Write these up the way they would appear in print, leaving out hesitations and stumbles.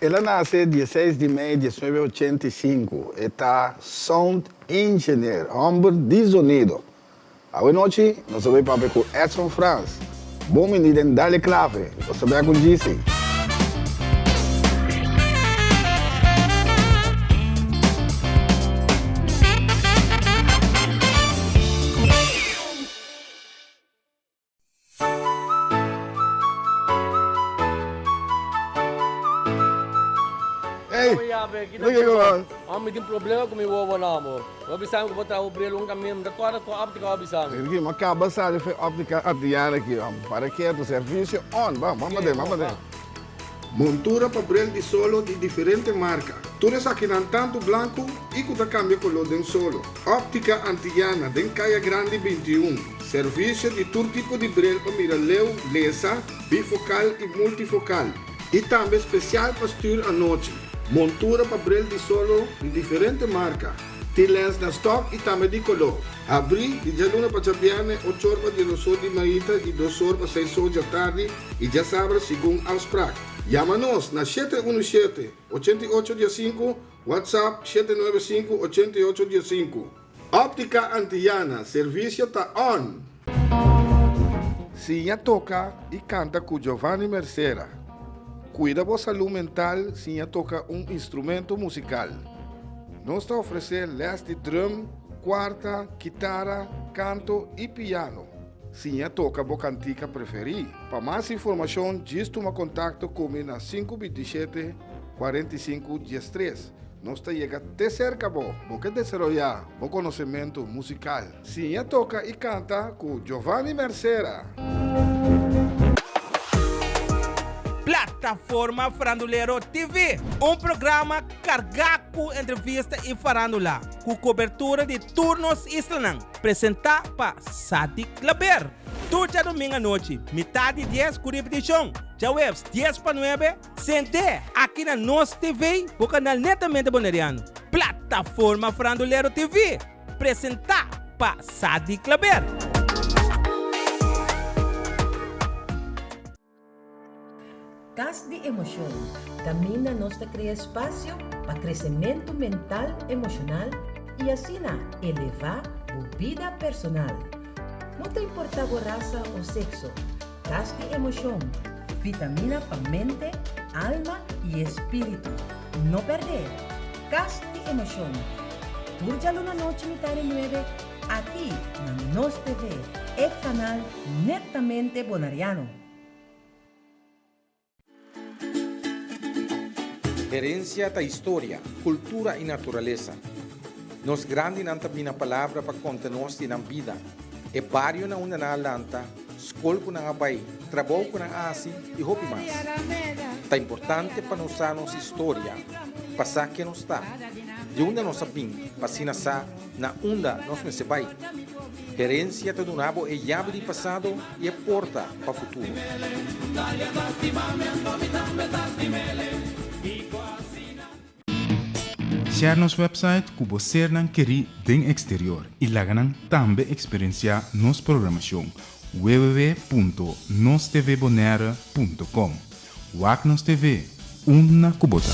El a nase dieseis di mei diesnuebe ochenta i sinku. E ta sound engineer, hòmber di zonido. Awe nochi nos ta bai papia ku Edson Frans. Bon bini den Dale Clave. Nos ta bek un djisi. Hey, look at you. Mi tin problema ku mi wowo na amor. Bo bisa mi ku bo traha bo bril un kaminda, mi ta kòrda ku òptika bo bisa mi. Ricky, mi a kaba sali for e òptika Adriana aki. Para ketu, servisio on. Ban, ban paden, ban paden. Montura pa bril di solo di diferente marka. Tur esakinan tantu blanku i ku ta kambia koló den solo. Òptika Antillana den Kaya Grandi 21. Servisio di tur tipo di bril pa mira leu, lesa, bifokal i multifokal. I tambe spesial pa stür anochi. Montura pa bril di solo di diferente marka. Tin lens na stòk i tambe di koló. Habrí di djaluna pa djabièrnè ochor pa diesdosor di mainta i dosor pa seisor djatardi i djasabra segun afsprak. Yama nos na shete unu shete, ochenta i ocho diesinku, WhatsApp 795 88 15. Optica Antillana, servicio ta on! Siña toca y canta cu Giovanni Mercera. Cuida bo salud mental siña toca un instrumento musical. Nos ta ofrece les di drum, cuarta, kitara, canto y piano. Siña toca bo cantica preferi. Pa mas informacion djis tuma contacto cu mi na 527 45 13. Nos ta yega te serka bo. Bo ke desaroyá bo konosementu musikal? Siña toka i kanta ku Giovanni Mercera! Plataforma Farandulero TV, un programa kargá ku entrevista i farándula, ku kobertura di tur nos islanan, presentá pa Sadi Klaber. Tur djadumingu anochi, mitá di dies ku ripitishon, djaweps dies pa nuebe, Sent'é aki na Nos TV, bo kanal netamente boneriano. Plataforma Farandulero TV, presentá pa Sadi Klaber. Kas di Emoshon, kaminda nos ta krea espasio pa kresementu mental, emoshonal i asina elevá bo bida personal. No ta importá bo rasa o sekso, Kas di emoshon, vitamina pa mente, alma i espíritu. No pèrdè! Kas di emoshon, tur djaluna nochi mitá di nuebe aki na Nos TV, e kanal netamente bonariano. Herencia ta historia, cultura y naturalesa. Nos grandinan ta bina palabra pa conta nos di nan bida, e bario na unda nan a lanta, scol cu nan a bay, trabou cu nan a haci y hopi mas. Ta importante pa nos sa nos historia, pa sa ken nos ta, di unda nos a bin pa asina sa na unda nos mester bai. Herencia ta duna bo e yabi di pasado y e porta pa futuro. Share nos website ku bo sernan kerí den eksterior i laga nan tambe eksperensiá nos programashon www.nostvbonaire.com Wak nos TV unda ku bo ta.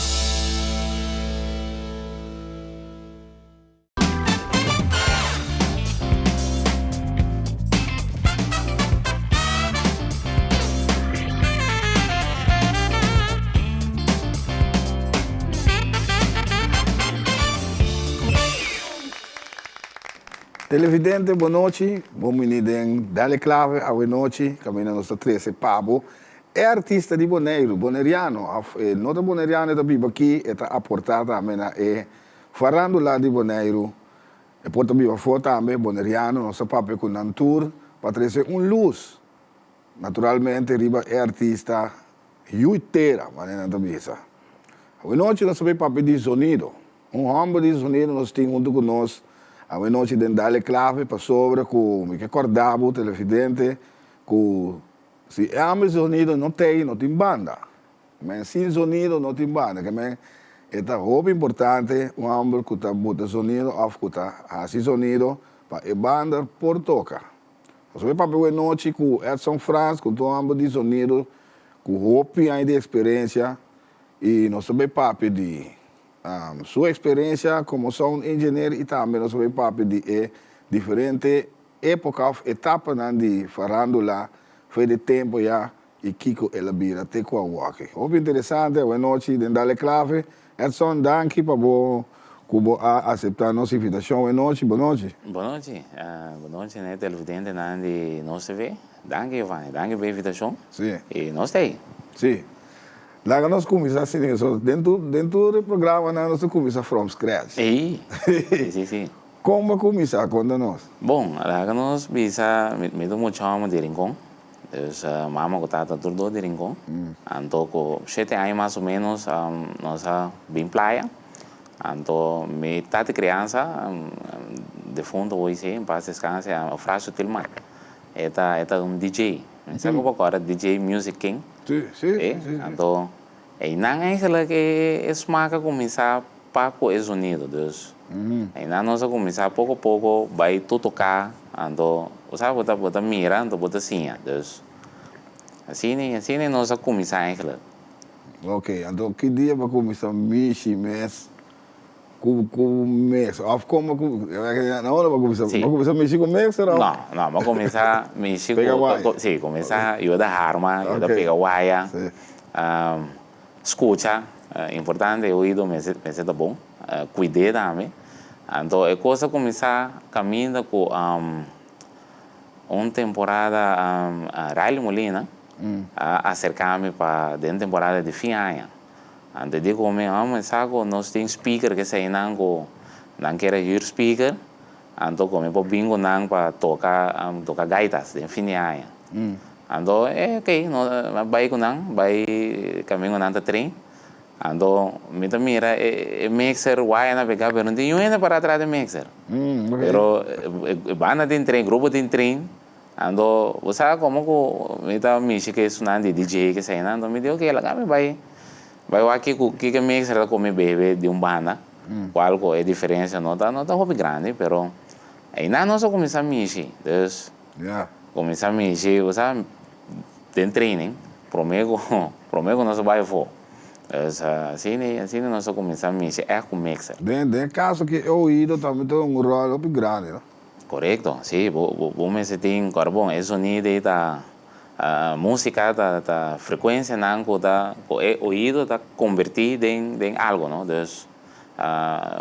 Televidente bo nochi, bon bini den Dale Clave awe nochi kaminda nos ta trese pa bo e artista di Boneiru, boneriano of e no ta boneriano e ta biba aki e ta aporta tambe na e Farandula di Boneiru, e por ta biba afó tambe, boneriano, nos ta papia ku nan tur pa trese un lus, naturalmente riba e artista yu tera, manera nan ta bisa. Awenochi nos ta bay papia di zonido, un hòmber di zonido nos tin huntu ku nos awenochi den Dale Clave pasobra ku mi ke kòrda bo televidente ku si e hòmber di zonido no t'ei no tin banda. Men sin zonido no tin banda. Ke men e ta hopi importante un homber ku ta buta zonido of ku ta hasi zonido pa e banda por toka. Pasobra e papia wei nochi ku Edson Frans ku ta un homber di zonido ku hopi aña di eksperensia. I nos ta bay papia di su experiencia como sound engineer y tambe nos ta bay papia di e diferente epoca of etapanan di farandula for di tempo ya y kico el a bira te cu awoki. Hopi interesante awenochi den Dale Clave. Edson, danki pa bo cu bo a acepta nos invitacion awenochi. Bonochi. Bonochi. Bonochi na e televidentenan di Nos TV. Danki Giovanni, danki pa e invitacion. Sí. Y nos ta ey. Sí. Laga nos cuminsa asina, so den tur den tur e programanan nos ta cuminsa from scratch. Ey. Sí, sí, sí. Con bo a cuminsa? Conta nos. Bon, laga nos bisa, mi mi ta un mucha homo di Rincon. Dus mama cu tata tur dos di Rincon. Anto cu shete aña mas o menos nos a bin playa. Anto mi tata criansa, defunto hoy si, en paz descanse, Eufrasio Tilman. E ta e ta un DJ. Mi sa ku bo kòrda DJ Music King. Sí, sí, Sí, sí, sí. anto einan eigenlijk e e smak a kuminsá pa ku e zonido. Dus einan nos a kuminsá poko poko bai tur toká, anto bo sa bo ta bo ta mira anto bo ta siña. Dus asina asina nos a kuminsá eigenlijk. Ok, anto ki dia bo a kuminsá mishi mes Ku ku mix of komo ku na ora bo kuminsá Sí. bo kuminsá mishi ku mixer of No, no, bo kuminsá mishi ku Pega waya. sí, kuminsá yuda harma, yuda Ok. pega waya, Sí. skucha, importante e oido mester mester ta bon, kuid'é tambe. Anto e kos a kuminsá kaminda ku un temporada Riley Molina a aserká mi pa den temporada di fin aña. Anto di ku mi amo e sa ku nos tin speaker kesei nan ku nan kier a hür speaker, anto ku mi por bin ku nan pa toka toka gaitas den fin di aña. Anto e ok no a bai ku nan bai kamingo nan ta train, anto mi ta mira e mixer waya na pega pero no tin niun hende para atras di mixer. Pero e banda tin train grupo tin train. Anto bo sa komo ku mi ta mishi ku esunnan di DJ keseinan, anto mi di oke laga mi bai bai wak kiko kiko e mixer ta kome bebe di un banda, kual ku e diferensia no ta no ta hopi grandi pero einan nos a kuminsá mishi, dus kuminsá mishi bo sa den training prome ku prome ku nos a bai afó, dus asina asina nos a kuminsá mishi ègt ku mixer. Den den e kaso ki e oido tambe ta un ròl hopi grandi no. Korekto, si, bo bo mester tin kòrda bon, e zonido ei ta músika ta ta frekuensianan ku ta ku e oido ta kombertí den den algu no, dus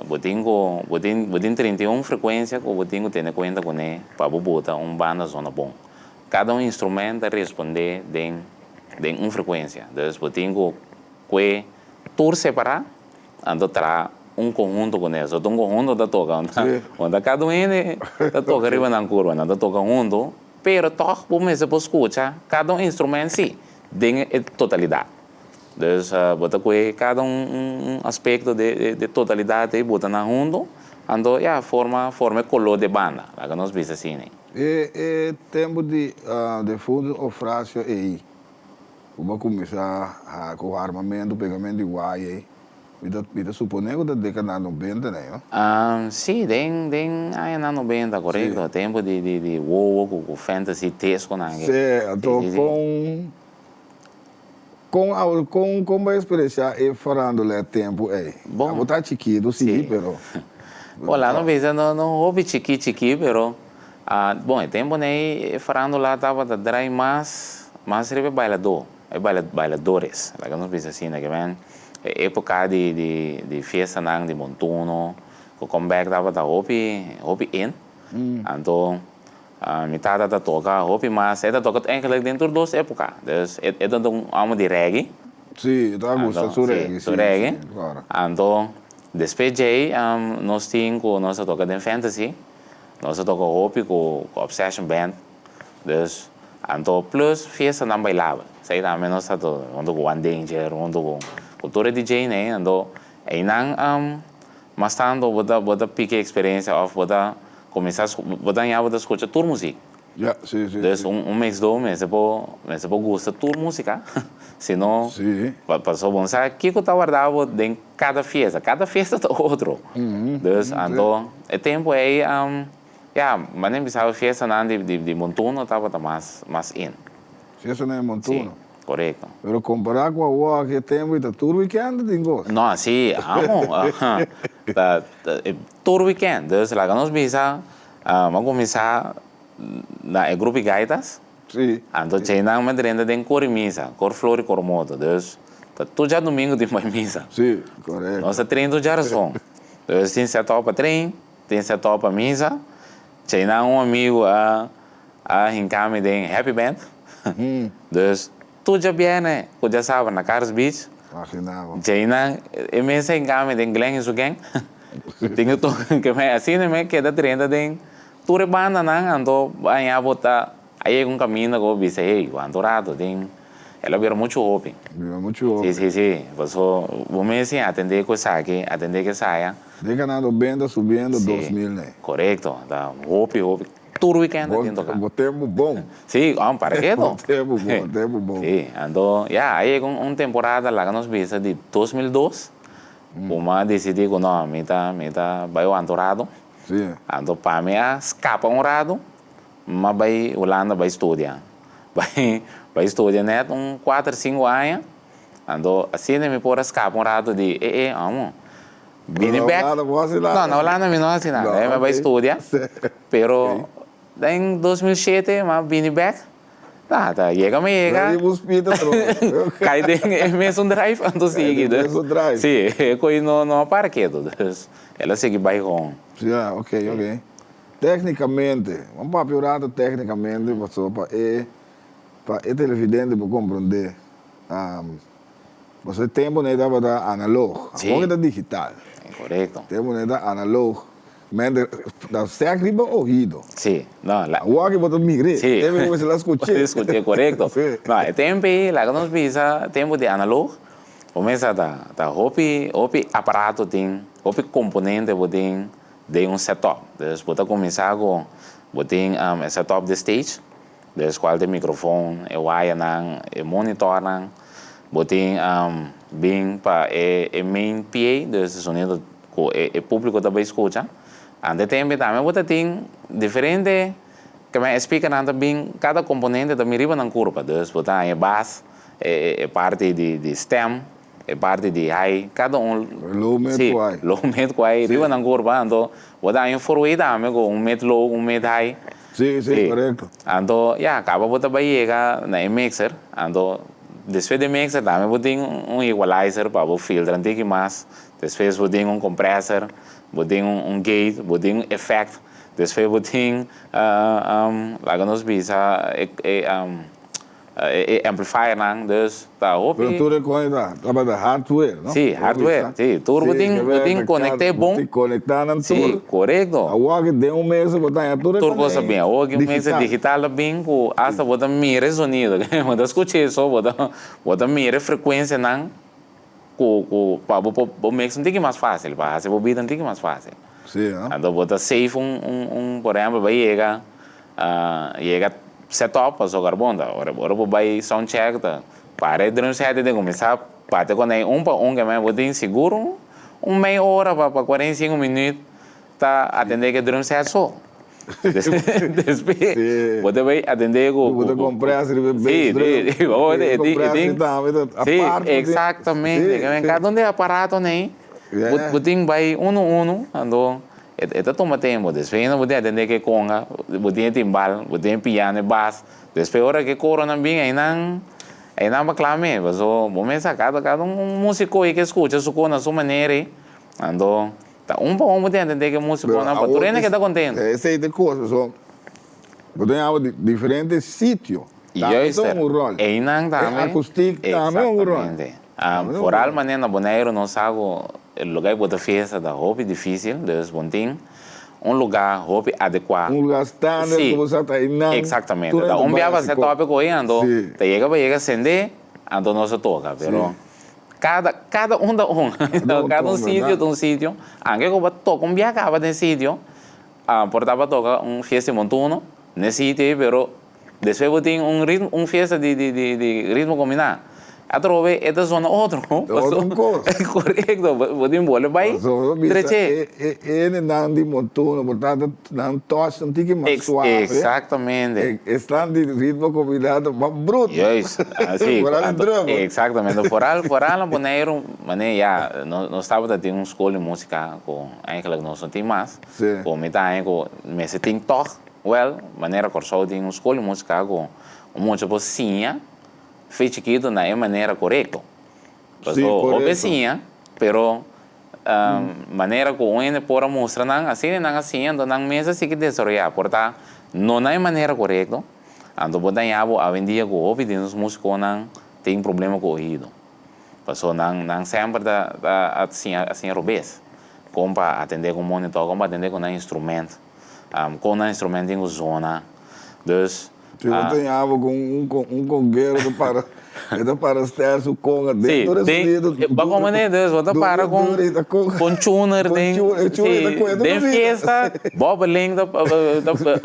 bo tin ku bo tin bo tin 31 frekuensia ku bo tin ku tene kuenta kuné pa bo bota un banda zona bon. Kada un instrumènt ta respondé den den un frekuensia, dus bo tin ku kue tur separá Anto traha un conhunto cu ne. So ta un conhunto ta toca. Unda cada un hende ta toca riba nan curva. Nan ta toca hunto, pero toch bo mester por scucha cada un instrument si, den e totalidad. Dus bo ta coge cada un aspecto de totalidad ey bota nan hunto, anto ya forma forma e color de banda, laga nos bisa asina. E tempo di defunto Ofracio ey Ku bo a kuminsá ku armamentu, pegamentu di waya ei, mi ta mi ta suponé ku ta dékada nobenta nei, no? Sí, den den añanan nobenta, korekto. Tempu di di di wowo ku ku fantasy tesconan ke. Sí, anto kon kon a kon kon bo a eksperensiá e farándula e tempu ei? Bon. Abo ta chikitu, sí, pero. Bon, laga no bisa no no hopi chikí chikí, pero. Bon, e tempu nei e farándula tabata drai mas mas riba e bailadó, e baila bailadores, laga nos bisa asina, ke men e époka di di di fiestanan di montuno ku comeback tabata hopi hopi in, anto mi tata ta toka hopi mas, e ta toka eigenlijk den tur dos époka, dus e e ta un hòmber di reggae. Sí, e ta gusta su reggae, sí, su reggae, anto despues djei nos tin ku nos ta toka den fantasy. Nos a toka hopi ku Obsession Band, dus anto plus fiestanan bailabel. Esei tambe nos ta toka huntu ku One Danger, huntu ku ku tur e DJ nan, anto einan mas tantu bo ta bo ta piki eksperensia òf bo ta kuminsá bo ta haña bo ta skucha tur muzik. Ya, si, si, Dus si. un un mixdo mester por mester por gusta tur músika, si no Si. pasobra bo no sa kiko ta warda bo den kada fiesta, kada fiesta ta otro. Dus anto e tempu ei ya, manera mi bisa bo fiestanan di di di montuno tabata mas mas in. Fiestanan di montuno? Si. Korekto. Pero kompará ku awor aki e tempu i ta tur wikènt tin kos. No, si, amo. Ta tur wikènt. Dus laga nos bisa, mi a kuminsá na e grupo di gaitas. Si. Anto djeinan mi a drenta den kor di misa, kor flor i kor moto. Dus ta tur djadumingu tin bai misa. Si, korekto. Nos ta train tur djarason. Dus tin sètòp pa train, tin sètòp pa misa. Djeinan un amigu a A hinca mi den Happy Band. Dus tur djabierne cu djasabra na Carr's Beach. Djeinan e mes a hinca mi den Glen y su gang. Tin cu toca cu mi. Asina mi a keda drenta den tur e bandanan anto aña bo ta a yega un caminda cu bo bisa hey cuanto rato tin el a bira mucho hopi. Bira mucho hopi. Si si si paso bo mes sin atende cu esaki atende cu esaya. Den ganando benta subiendo 2000 ne. Si corecto ta hopi hopi. Tur weekend a tin toca. Bo tempu bon. Sí, ò, para ke to. Bo tempu bon, tempu bon. Sí, anto, ya, a yega un temporada, laga nos bisa di 2002, ku mi a disidí ku no, mi ta, mi ta bai wanta un ratu. Sí. Anto pa mi a skapa un ratu, mi a bai Hulanda bai studia. Bai, bai studia nèt un kuater, sinku aña. Anto, asina mi por a skapa un ratu di, e, e, amo. Bini Na bek. Hulanda bo hasi nada? No, na Hulanda mi no hasi nada. No, Mi bai ok. studia. Pero den 2007 mi a bini bek. Ta, ta yega mi yega. Riba un speed atrobe. Kai den e mesun drive anto Kai sigui. den e mesun drive. Si, e koe no no a para ketu. Dus el a sigui bai gewoon. Ya, ok, ok. Teknikamente, ban papia un rato teknikamente pasobra pa e pa e televidente por komprondé. Pasobra e tempu nei tabata analoog, awor ke ta digital. Korekto. Tempu nei ta analoog, mente ta sèk riba ohido. Si, no, la. Awor ke bo ta mir'é, Si. tempu bo mester la skuch'é. Bo ta skuch'é, korekto. Si. No, e tempu ei, laga nos bisa, tempu di analoog, bo mester ta ta hopi hopi aparato tin, hopi komponente bo tin den un setup. Dus bo ta kuminsá ku bo tin e setup di stage. Des cual ta e microfon, e wayanan, e monitornan. Bo tin bin pa e e main PA, dus e sonido cu e e publico ta bay scucha. Ante tempo tambe bo ta tin diferente, keme e speakernan ta bin, cada componente ta bin riba nan curpa. Dus bo ta haña e bass, e e parti di di stem, e parti di high, cada un. Low mid Si, cu high. low mid cu high riba nan curpa. Anto bo ta haña un four way tambe cu un mid low, un mid high. Sí, sí, korekto. Anto, ya, kaba bo ta bai yega na e mixer. Anto, despues di e mixer tambe bo tin un equalizer pa bo filtra un tiki mas. Despues bo tin un compressor, bo tin un gate, bo tin un effect. Despues bo tin, laga nos bisa, e E amplifiernan dus ta hopi. Pero tur e koe ta tabata hardware, no? Sí, hardware, sí. Tur bo tin, bo tin konekt'é bon. Bo tin konektá nan tur. Sí, korekto. Awor aki den un mesa bo ta haña tur e Tur kos a bin. Awor aki un mesa digital a bin ku asta bo ta mira e zonido. Bo ta skucha eso, bo ta, bo ta mira e frekuensianan ku, ku pa bo por bo mix un tiki mas fásil, pa hasi bo bida un tiki mas fásil. Sí, no? Anto bo ta save un, un, un, por ehèmpel, bo a yega. Yega set up pasobra bon ta ora ora bo bai sound check ta para e drum set ta cuminsa bate con ey un pa un keme bo tin sigur un mey ora pa pa 45 minuut ta atende ke drum set so despues bo ta bai atende ku Bo ta compress riba e bass drum si si exactamente kada un di e aparato ney bo tin bai uno uno anto E ta tuma tempu. Despues hende bo tin atendé ku e konga, bo tin e timbal, bo tin e piano, e bas. Despues ora ku e koronan bin einan, einan pa kla mes. Paso bo mes sa kada kada un musiko ei ke skucha su kos na su manera ei. Anto ta un pa un bo tin atendé ku e musikonan pa tur hende keda kontento. Esei ta e kos paso bo tin abo di diferente sitio. Tambe ta un ròl. Einan tambe. E akustik tambe un ròl. Eksaktamente. Foral manera na Boneiru nos sa ku e lugar ku bo ta fiesta ta hopi difisil, dus bo tin un lugar hopi adekuá. Un lugar standard ku bo sa ta einan. Eksaktamente. Ta un bia pa set topic oí anto ta yega pa yega sendé anto nos a toka pero kada kada un ta un kada un sitio ta un sitio anke ku bo a toka un bia kaba den sitio por ta pa toka un fiesta di montuno n'e sitio ei pero Despues bo tin un ritmo, un fiesta di di di di ritmo kombiná. Atrobe e ta zona otro. Ta otro un kos. Korekto, bo tin bole bai dreche. E hendenan di montuno por ta nan touch un tiki mas suave. Exactamente. Esnan di ritmo combinado ta mas bruto. Juist, si. Foral e drummer. Exactamente, foral foral na Boneiru mane ya nos tabata tin un skol di musika ku eigenlijk nos no tin mas. Ku mi ta haña ku mester tin tòg, wèl manera Kòrsou tin un skol di musika ku un mucha por siña. Fe chikitu na e manera korekto. Sí, Paso hopi korekto. siña, pero manera ku un hende por a mustra nan, asina nan a siña, anto nan mes a sigui desaroyá. Por ta no na e manera korekto, anto bo dañá bo awendia ku hopi di nos músikonan tin problema ku oido. Paso nan nan semper ta ta a siña a siña robes, kon pa atendé ku monitor, kon pa atendé ku nan instrument, kon nan instrument tin ku zona. Dus. Si bo ta yama ku un konguero ta para, e ta para ster su konga den tur e sonido. Si, bo komprende? Dus bo ta para ku un tuner den, si, den fiesta, bobbeling ta,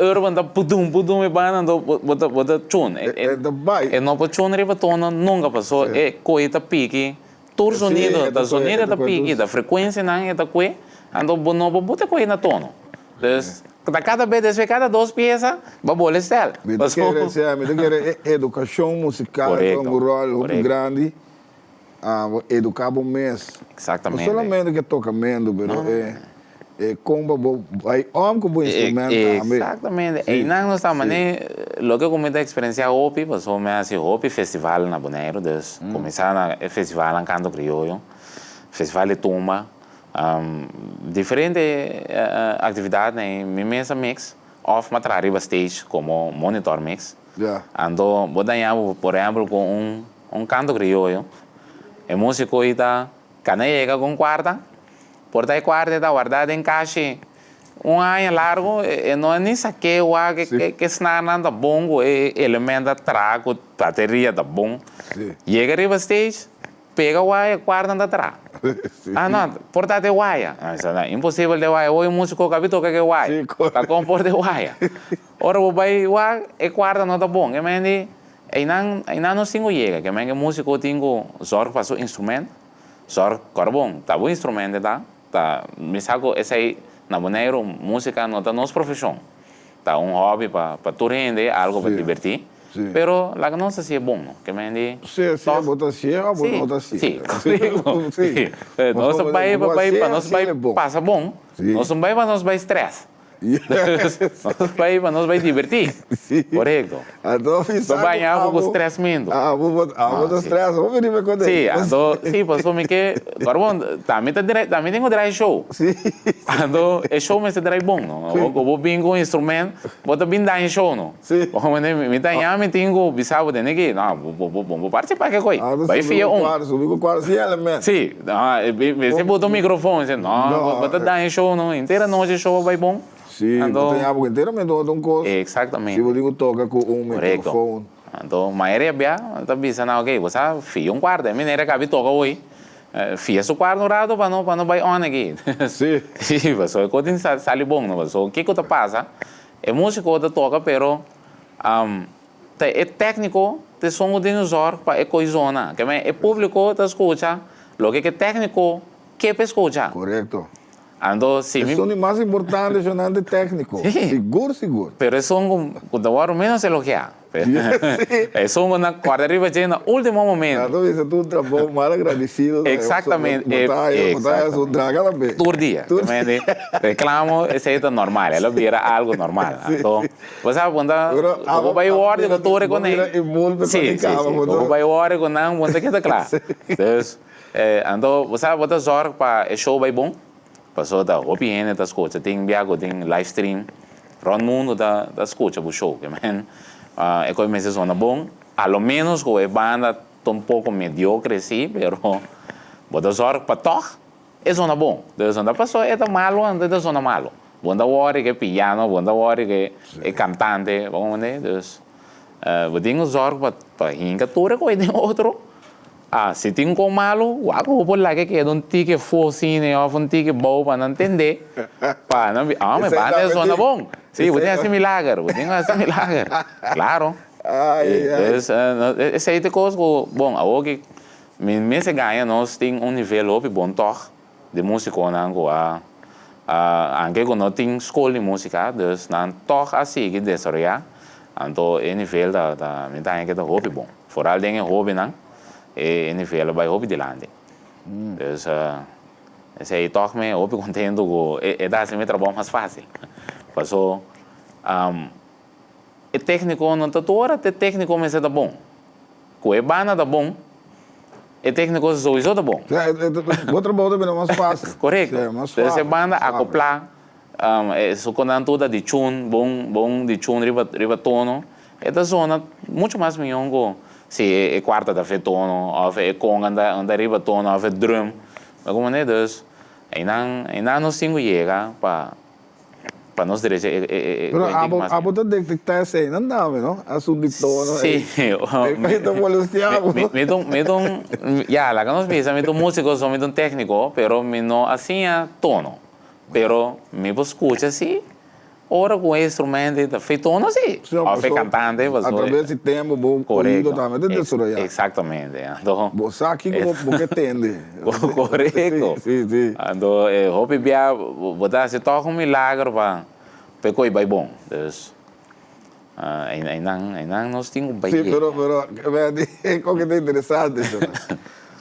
urban ta pudum pudum e banda anto bo ta bo ta tune. E ta bai. E no por tune riba tono nunka paso e koe ta piki tur sonido, ta sonido ta piki, ta frekuensianan e ta kue, anto bo no por buta koe na tono. Dus, ta kada bes despues kada dos piesa, bo bole stel. Mi ta kere, sea, mi ta kere e edukashon musikal ta un ròl hopi grandi, bo eduká bo mes. Eksaktamente. No solamente ku e tokamentu, pero e e kon pa bo bai òm ku bo instrumènt tambe. Eksaktamente. Einan nos ta manera, loke ku mi ta eksperensiá hopi, pasobra mi a hasi hopi festival na Boneiru, dus kuminsá na e festivalnan Kanto Krioyo, festival di tumba, Diferente actividadnan y mi mes a mix of m'a traha riba stage como monitor mix. Anto bo daña bo por ehempel cu un un canto crioyo, e musico y ta cana yega cu un cuarta, por ta e cuarta e ta warda den cashi un aña largo e no a ni sake wak ke snarnan ta bon cu e element ta traha cu bateria ta bon. Yega riba stage Pega waya, cuarta ta tra. Ah no, por ta de waya. Ah, sa na, imposibel de waya. Hoy musico cabi toca ke waya. Sí, correcto. Ta con por de waya. Ora bo bay wak, e cuarta no ta bon. Ke men di, eynan, eynan nos tin cu yega. Ke men ke musico tin cu zorg pa su instrument. Zorg, cor bon, ta bo instrument e ta. Ta, mi sa cu esey na Boneiru musica no ta nos profesion. Ta un hobby pa pa tur hende, algo pa diverti. Pero laga nos hacié bon, no? Ke men di. Sí, sí, bo ta hacié o bo no ta hacié? Sí, korekto. Sí. Nos ta bai pa bai pa nos bai pasa bon, nos no bai pa nos bai stress. Nos ta bai pa nos bai diverti. Korekto. Anto mi sa No baña abo ku stressmento. Abo abo ta stress, bo bini me konta. Sí, anto sí, pasobra mi ke, Carbon, tambe ta drai, tambe tin ku drai show. Sí. Anto e show mester drai bon, no? Bo ku bo bin ku un instrument, bo ta bin daña e show, no? Sí. Bo mende mi ta ña mi tin ku bisa bo tene ki, no, bo bo bo bo partisipá ke koi. Anto Bai subi fia ku un. kuarto, subi ku kuarto sin element. Sí, mester bota un microfon, no, bo ta daña e show, no? Henter anochi e show a bai bon. Sí, bo ta ña bo enteramente otro un kos. Exactamente. Si bo tin ku toka ku un microfoon. Korekto. Anto mayoria bia ta bisa nan ok, bo sa fia un kuarto, e manera kabi toka hoy, fia su kuarto un rato pa no pa no bai on aki. Sí. Sí, pasobra e kos tin sali bon no, pasobra kiko ta pasa, e musiko ta toka pero ta e tekniko ta esun ku tin ku zòrg pa e kos zona. Ke men e publiko ta skucha loke ke tekniko ke pa e skucha. Korekto. Anto si mi. Esun di mas importante esun di tecnico. Sí. Sigur sigur. Pero esun cu cu ta worde menos elogia. Sí. Esun cu na corda riba dje na ultimo momento. Anto bisa tur trabou mal agradecido. Exactamente. Bo ta haya bo ta haya su draga tambe. Tur dia. Tur dia. Reclamo esey ta normal. El a bira algo normal. Sí. Anto bo sa bo ta Pero bo abo bay worde cu tur e bo con bira ey. inmul pe Sí, con e sí, cama sí. bo ta. Bo bay worde cu nan bo ta keda cla. Sí. Dus. Anto bo sa bo ta zorg pa e show bai bon, pasobra ta hopi hende ta scucha, tin bia cu tin live stream rond mundo ta ta scucha bo show, ke men e coy mester sona bon, a lo menos cu e banda ta un poco mediocre si, pero bo ta zorg pa tog e sona bon, dus no ta pasobra e ta malo anto e ta sona malo, bo no ta worry cu e piano, bo no ta worry cu e cantante, bo comprende? Dus bo tin cu zorg pa pa hinca tur e coy den otro. Ah, si tin kon malu, wak bo por laga keda un tiki fosine of un tiki bou pa nan tende, pa nan bi, ah, mi banda e zona bon. Si, bo tin hasi milager, bo tin hasi milager. Claro. Ai, ai. Dus esei ta e kos ku, bon, awor ki mi mester gaña nos tin un nivel hopi bon tòg di musikonan ku a anke ku no tin skol di musika, dus nan tòg a sigui desaroyá, anto e nivel ta ta mi ta haña ke ta hopi bon. Foral den e hobennan e nivel a bai hopi dilanti. Dus esei tòg mi hopi kontentu ku e ta hasi mi trabou mas fásil. Paso E tékniko no ta tur ora te tékniko mester ta bon. Ku e banda ta bon, e tékniko souiso ta bon. Bo trabou ta bira mas fásil. Korekto. Entonces e banda akoplá, su konan tur ta di chun, bon bon di chun riba riba tono, e ta zona muchu mas mihó ku si e kuarta ta fe tono òf e konga no ta riba tono òf e drum. Bo komprendé? Dus einan einan nos tin ku yega pa Pa nos derecha e e e Pero cuentin abo mas abo ta detecta esey nan dame no? Asun di tono Sí, ey. Ey ta molestia bo. Mi mi ta un mi ta un ya laga nos bisa mi ta un musico so mi ta un tecnico pero mi no a siña tono pero mi por scucha si ora cu e instrumento ta fe tono si Sí, of e paso cantante a paso traves di tempo bo oido Corecto tambe ta desaroya. Exactamente anto Bo sa kico bo bo ke tende. Korekto. Sí, sí. Anto e hopi bia bo ta hasi tòg un milagro pa pa e koi bai bon. Dus einan einan nos tin ku bai Sí, pero pero Wendy e koke ta interesante esaki.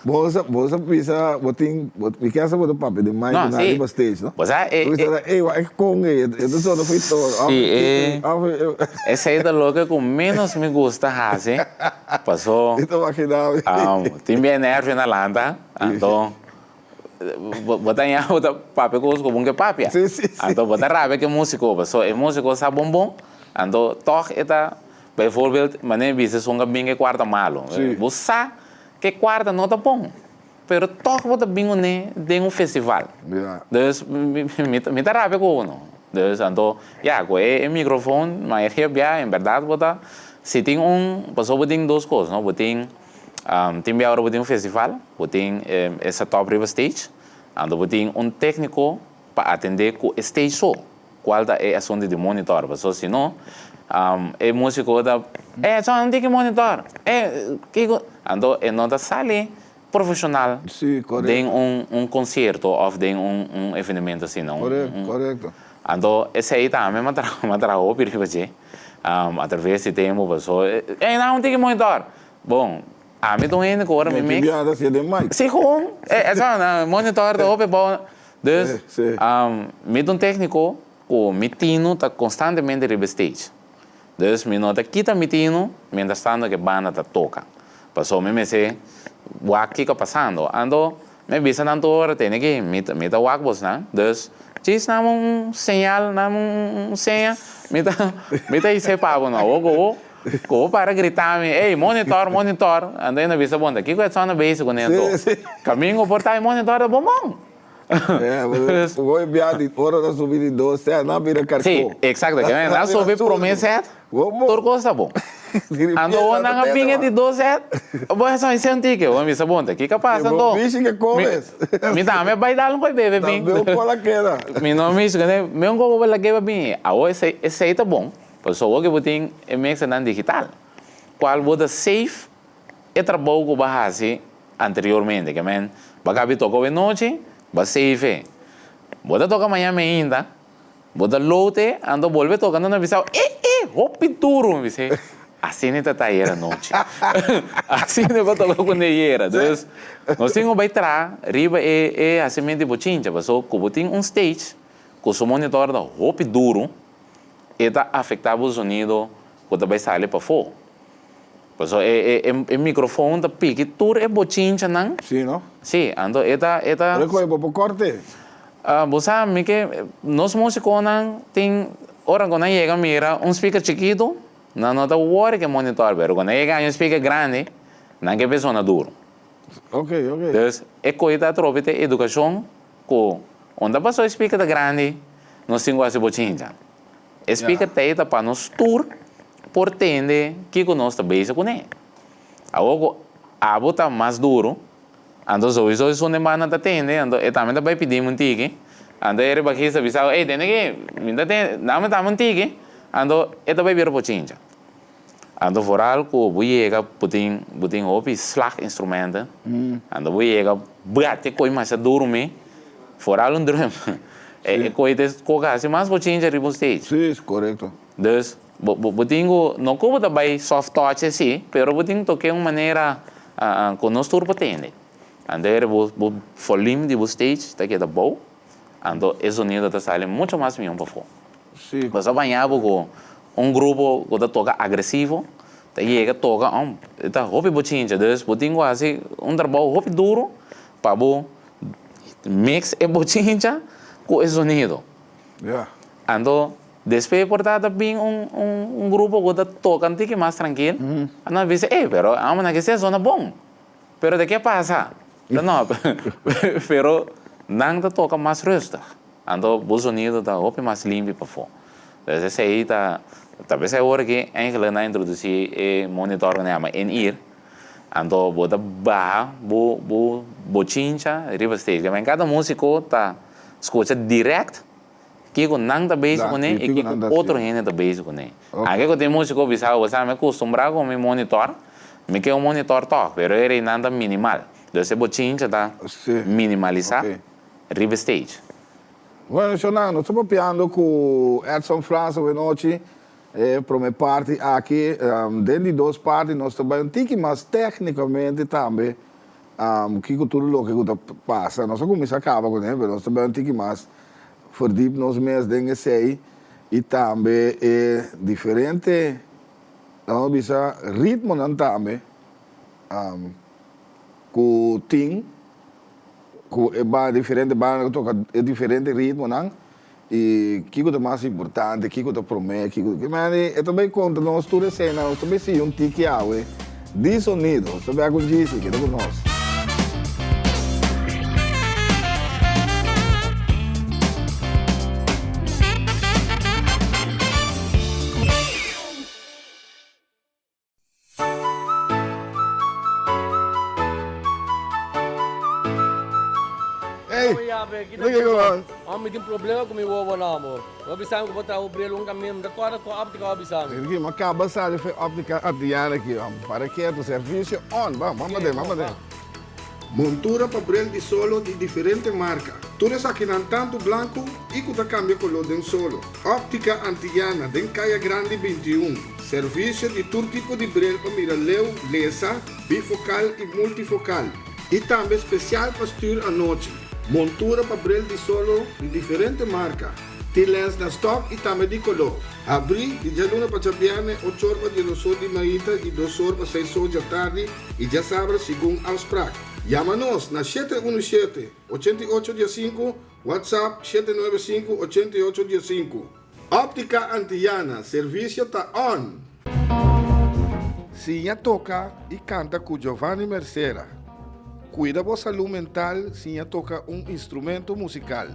Bo sa bo sa bisa bo tin mi kier sa bo ta papia di mic No, na sí. riba stage no. Bo sa e Bo bisa ey wak e kon ey e ta sona fui toro Sí e of esei ta loke ku ménos mi gusta hasi. Paso Mi ta imagina mi. Tin bien nervio na lanta, anto bo ta ña bo ta papia cos cu bo ke papia. Sí, sí, sí. Anto bo ta rabia cu e musico, paso e musico sa bon bon, anto tog e ta, bijvoorbeeld, manera mi bisa esun a bin e cuarta malo. Sí. Bo sa cu e cuarta no ta bon, pero tog bo ta bin cune den un festival. Ja. Dus mi ta rabia cu uno. Dus anto, ya, cu e microfoon, mayoria bia en berdad bo ta, si tin un, pasobra bo tin dos cos, no, bo tin, tin bia ora bo tin un festival, bo tin e setup riba stage, anto bo tin un tecnico pa atende cu e stage so, cual ta e asunto di monitor, pasobra si no, e musico ta, eh, so no tin ki monitor, eh, kico, anto e no ta sali profesional Sí, correcto. den un un concierto of den un un evenemento asina. Un, Correcto, un, correcto. Anto esey tambe m'a traha m'a traha hopi riba dje a traves di tempo paso ey nan un tiki monitor. Bon, ami ta un hende cu ora mi Ki mix. biaha ta haciendo den mic. Sí, gewoon. Esa na monitor ta hopi bon. Dus Sí, sí. mi ta un tecnico cu mi tino ta constantemente riba e stage. Dus mi no ta kita mi tino mientras tanto ke banda ta toka. Paso mi mester wak kiko pasando. Anto mi bisa nan tur ora tene ki mi mi ta wak bosnan. Dus djis nan un señal, nan un seña, mi ta mi ta hise pa bo no. Awor ku bo ku bo para grita mi, ey monitor, monitor. Anto e na bisa bon ta kiko Edson a bezig ku ne anto. Kamingo por ta e monitor ta bon bon. Bo bia di ora ta subi di dos set nan bira karko. Sí, exacto. Ke men nan subi prome set, tur kos ta bon. Anto ora nan a bin e di dos set, bo a sa un tiki, bo a bisa bon ta kiko a pasa anto? Bo mishi ke komes. Mi tambe a bai dal un koi bebe bin. Tambe un kola keda. Mi no mishi ku mi un koko bo lag'e pa bin. Awor esei ta bon, pasobra awor ke bo tin e mixernan digital, kual bo ta safe e trabou ku bo a hasi anteriormente. Ke men, bo a kabi toka awe nochi, bo a save e. Bo ta toka mañana meinta, bo ta load e, anto bolbe toka, anto nan bisa bo, e, e, hopi duru! Mi bisa, asina ta ta ayer anochi. Asina bo toka ku ayera. Dus, nos tin ku bai traha riba e e hasimentu di bochincha, pasobra ku bo tin un stage ku su monitor ta hopi duru, e ta afektá bo zonido ku ta bai sali pafó. Pasobra e e e microfoon ta piki tur e bochinchanan. Sí, no? Sí, anto e ta e ta. Pero koe bo por korte? Bo sa mi ke nos musiconan tin ora ku nan yega mira un speaker chikitu nan no ta wori ke monitor pero ku nan yega haña un speaker grandi nan ke persona duro. Ok, ok. Dus e koe ta atrobe te edukashon ku unda paso e speaker ta grandi nos tin ku hasi bochincha. E speaker ta eta pa nos tur por tende kiko nos ta bezig kuné. Awor ku abo ta mas duru, anto souiso esun den banda ta tende, anto e tambe ta bai pidi mi un tiki, anto e rebajista ta bisa bo, ey tende ki mi ta tende, dame tambe un tiki, anto e ta bai bira pochincha. Anto vooral ku bo yega bo tin bo tin hopi slaginstrumenten, anto bo yega bati koi masha duru mi, vooral un drum, e koi ta koka hasi mas bochincha riba un stage. Sí, korekto. Dus bo bo bo tin ku, no ku bo ta bai soft touch así, pero bo tin ku tok'é un manera ku nos tur por tende. Anto ere bo bo volume di bo stage ta keda bou, anto e zonido ta sali mucho mas mihó pafó. Sí. Bo sa baña bo ku un grupo ku ta toka agresivo, ta yega toka om, e ta hopi bochincha, dus bo tin ku hasi un trabou hopi duru pa bo mix e bochincha ku e zonido. Ya. Anto despues por ta ta bin un un grupo ku ta toka un tiki mas trankil, anto nan bisa, ey, pero amo nan kester zona bon. Pero de ke pasa? No, pero nan ta toka mas rustig. Anto bo zonido ta hopi mas limpi pafó. Dus esei ta, ta p'esei awor aki eigenlijk nan a introdusí e monitor ku nan yama in-ear. Anto bo ta baha bo bo bochincha riba stage. Kende kada músiko ta skucha dirèkt Kiko nan ta bezig kuné i kiko otro hende ta bezig kuné. Anke ku tin músiko bisa bo sa mi kustumbrá ku mi monitor, mi ke un monitor tòg, pero e reinan ta minimal. Dus e bochincha ta minimalisá riba e stage. Bueno, shownan, nos ta papiando ku Edson Frans awenochi, e promé parti aki. Den di dos parti nos ta bai un tiki mas téknikamente tambe Kiko tur loke ku ta pasa, nos a kuminsá kaba kuné, pero nos ta bai un tiki mas verdiep nos mes den esei i tambe e diferente, laga nos bisa, ritmonan tambe ku tin ku e diferente banda ku toka e diferente ritmonan. I kiko ta mas importante, kiko ta promé, kiko ta. Manny, e ta bay konta nos tur esena, nos ta bay sigui un tiki awe di sonido. Nos ta bay ku Gisi, keda ku nos. Ey, loke ku bo. Ò, mi tin problema ku mi wowo no, amor. Bo a bisa mi ku bo traha bo bril un kaminda, mi ta kòrda ku òptika bo a bisa mi. Ricky, mi a kaba sali for e òptika Adriana aki, ò. Para ketu, servisio on. Ban, ban paden, ban paden. Montura pa bril di solo di diferente marka. Tur esakinan tantu blanku i ku ta kambia koló den solo. Òptika Antillana den Kaya Grandi 21. Servisio di tur tipo di bril pa mira leu, lesa, bifokal i multifokal. I tambe spesial pa stür anochi. Montura pa bril di solo di diferente marka. Tin lens na stòk i tambe di koló. Habrí di djaluna pa djabièrnè ochor pa diesdosor di mainta i dosor pa seisor djatardi i djasabra segun afsprak. Yama nos na shete unu shete, 88 diesinku, WhatsApp 795, 88 diesinku. Óptica Antillana, servisio ta on! Siña toka i kanta ku Giovanni Mercera. Kuida bo salú mental siña toka un instrumento musikal.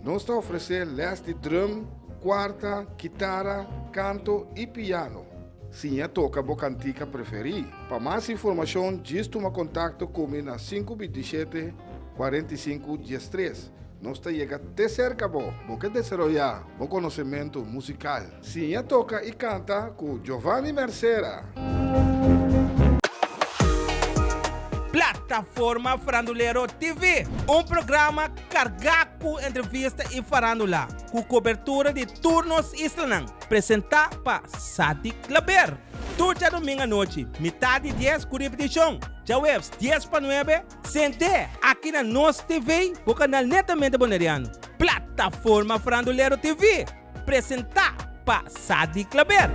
Nos ta ofresé lès di drum, kuarta, kitara, kanto i piano. Siña toka bo kantika preferí. Pa mas informashon djis tuma kontakto ku mi na 527 45 13. Nos ta yega te serka bo. Bo ke desaroyá bo konosementu musikal? Siña toka i kanta ku Giovanni Mercera! Plataforma Farandulero TV, un programa kargá ku entrevista i farandula, ku kobertura di tur nos islanan, presentá pa Sadik Klaber. Tur djadumingu anochi, mitá di dies ku ripitishon, djaweps dies pa nuebe, Sent'é aki na Nos TV, bo kanal netamente boneriano. Plataforma Farandulero TV, presentá pa Sadi Klaber.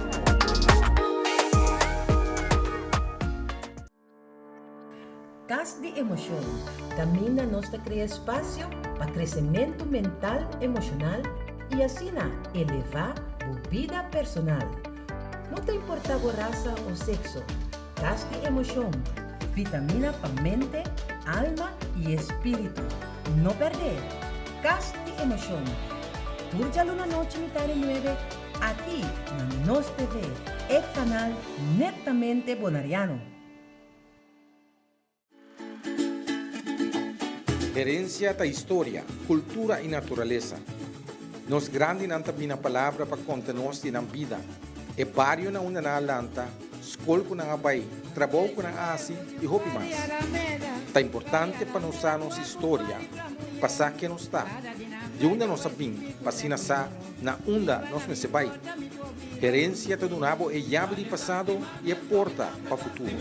Kas di Emoshon, kaminda nos ta krea espasio pa kresementu mental, emoshonal i asina elevá bo bida personal. No ta importá bo rasa o sekso, Kas di emoshon, vitamina pa mente, alma i espíritu. No pèrdè! Kas di emoshon, tur djaluna nochi mitá di nuebe aki na Nos TV, e kanal netamente bonariano. Herencia ta historia, cultura y naturalesa. Nos grandinan ta bina palabra pa conta nos di nan bida. E bario na unda nan a lanta, skol ku nan a bai, trabou ku nan a hasi i hopi mas. Ta importante pa nos sa nos historia, pa sa ken nos ta, di unda nos a bin pa asina sa na unda nos mester bai. Herensia ta duna bo e yabi di pasado i e porta pa futuro.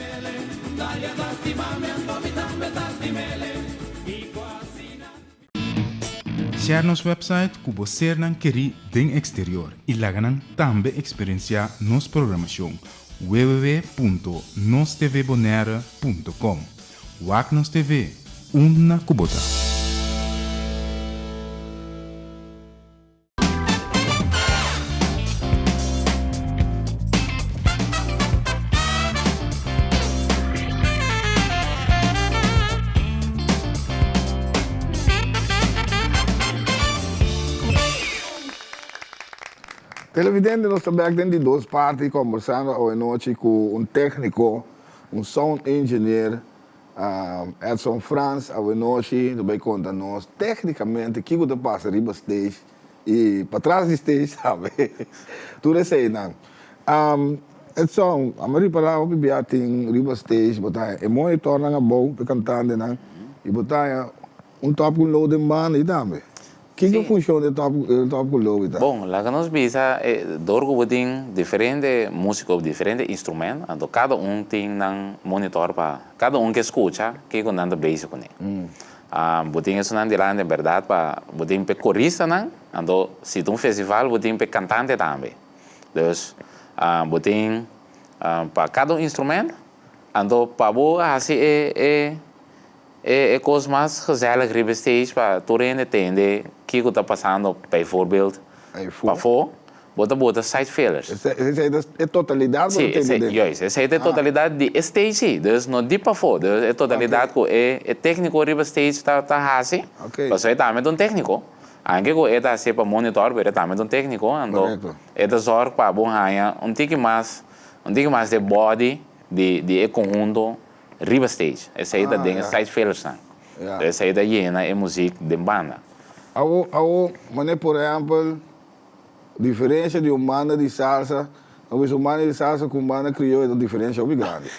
Share nos website ku bo sernan kerí den eksterior i laga nan tambe eksperensiá nos programashon www.nostvbonaire.com Wak nos TV, unda ku bo ta! Televidente nos ta bek den di dos parti kombersando awe nochi ku un tekniko, un sound engineer, Edson Frans awe nochi ta bai konta nos teknikamente kiko ta pasa riba stage i patras di stage tambe tur eseinan. Edson, amo ripará hopi bia tin riba stage bo ta haña e monitornan abou pa e kantantenan i bo ta haña Un top ku low den banda i tambe. Kiko funshon di e top e top ku low i ta? Bon, laga nos bisa e dor ku bo tin diferente musiko, diferente instrument, anto kada un tin nan monitor pa kada un ke skucha kiko nan ta bezig kuné. Bo tin esunnan dilanti en bèrdat pa bo tin p'e koristanan, anto si ta un festival bo tin p'e kantante tambe. Dus bo tin pa kada un instrument, anto pa bo hasi e e E kos mas gezellig riba e stage pa tur hende tende kiko ta pasando, bijvoorbeeld pafó, bo ta bota side fillers. Esei ta e totalidat bo ta tende den? Si, juist. Esei ta e totalidat di e stage si, dus no di pafó. Dus e totalidat ku e tekniko riba stage ta hasi, pasobra e tambe ta un tekniko. Anke ku e ta hasié pa monitor, pero e tambe ta un tekniko, anto e ta zòrg pa bo haña un tiki mas, un tiki mas di e body di e konhunto Riba stage. Esei ta den e side fillersnan. Esei ta yena e muziek den banda. Awo, awo, manera por ehempel, diferencia di un banda di salsa, no bisa un banda di salsa cu un banda crioyo ta diferencia hopi grandi.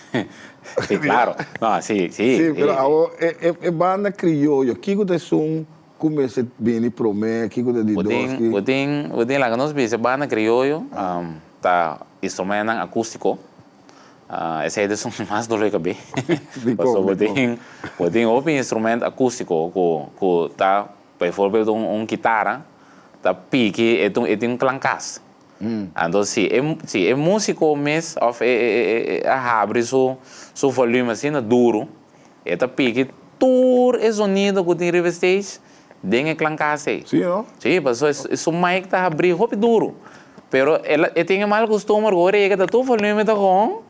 Si, claro. No, si, si. Si, pero awo e, e, e banda crioyo, kico ta esun cu mester bini prome, kico ta di Bo dos, tin, ki. bo tin, bo tin, laga nos bisa, banda crioyo, ta instrumentnan acustico. Esei ta esun mas dolor di kabes. Pasobra bo tin bo tin hopi instrument akústiko ku ku ta bijvoorbeeld un un kitara ta piki e e tin un klankas. Anto si e si e músiko mes òf e e e a habri su su volume asina duru e ta piki tur e zonido ku tin riba e stage den e klankas ei. Sí, no? Sí, pasobra su mic ta habrí hopi duru. Pero el e tin e mal kustumber ku ora e yega ta tur volume ta kon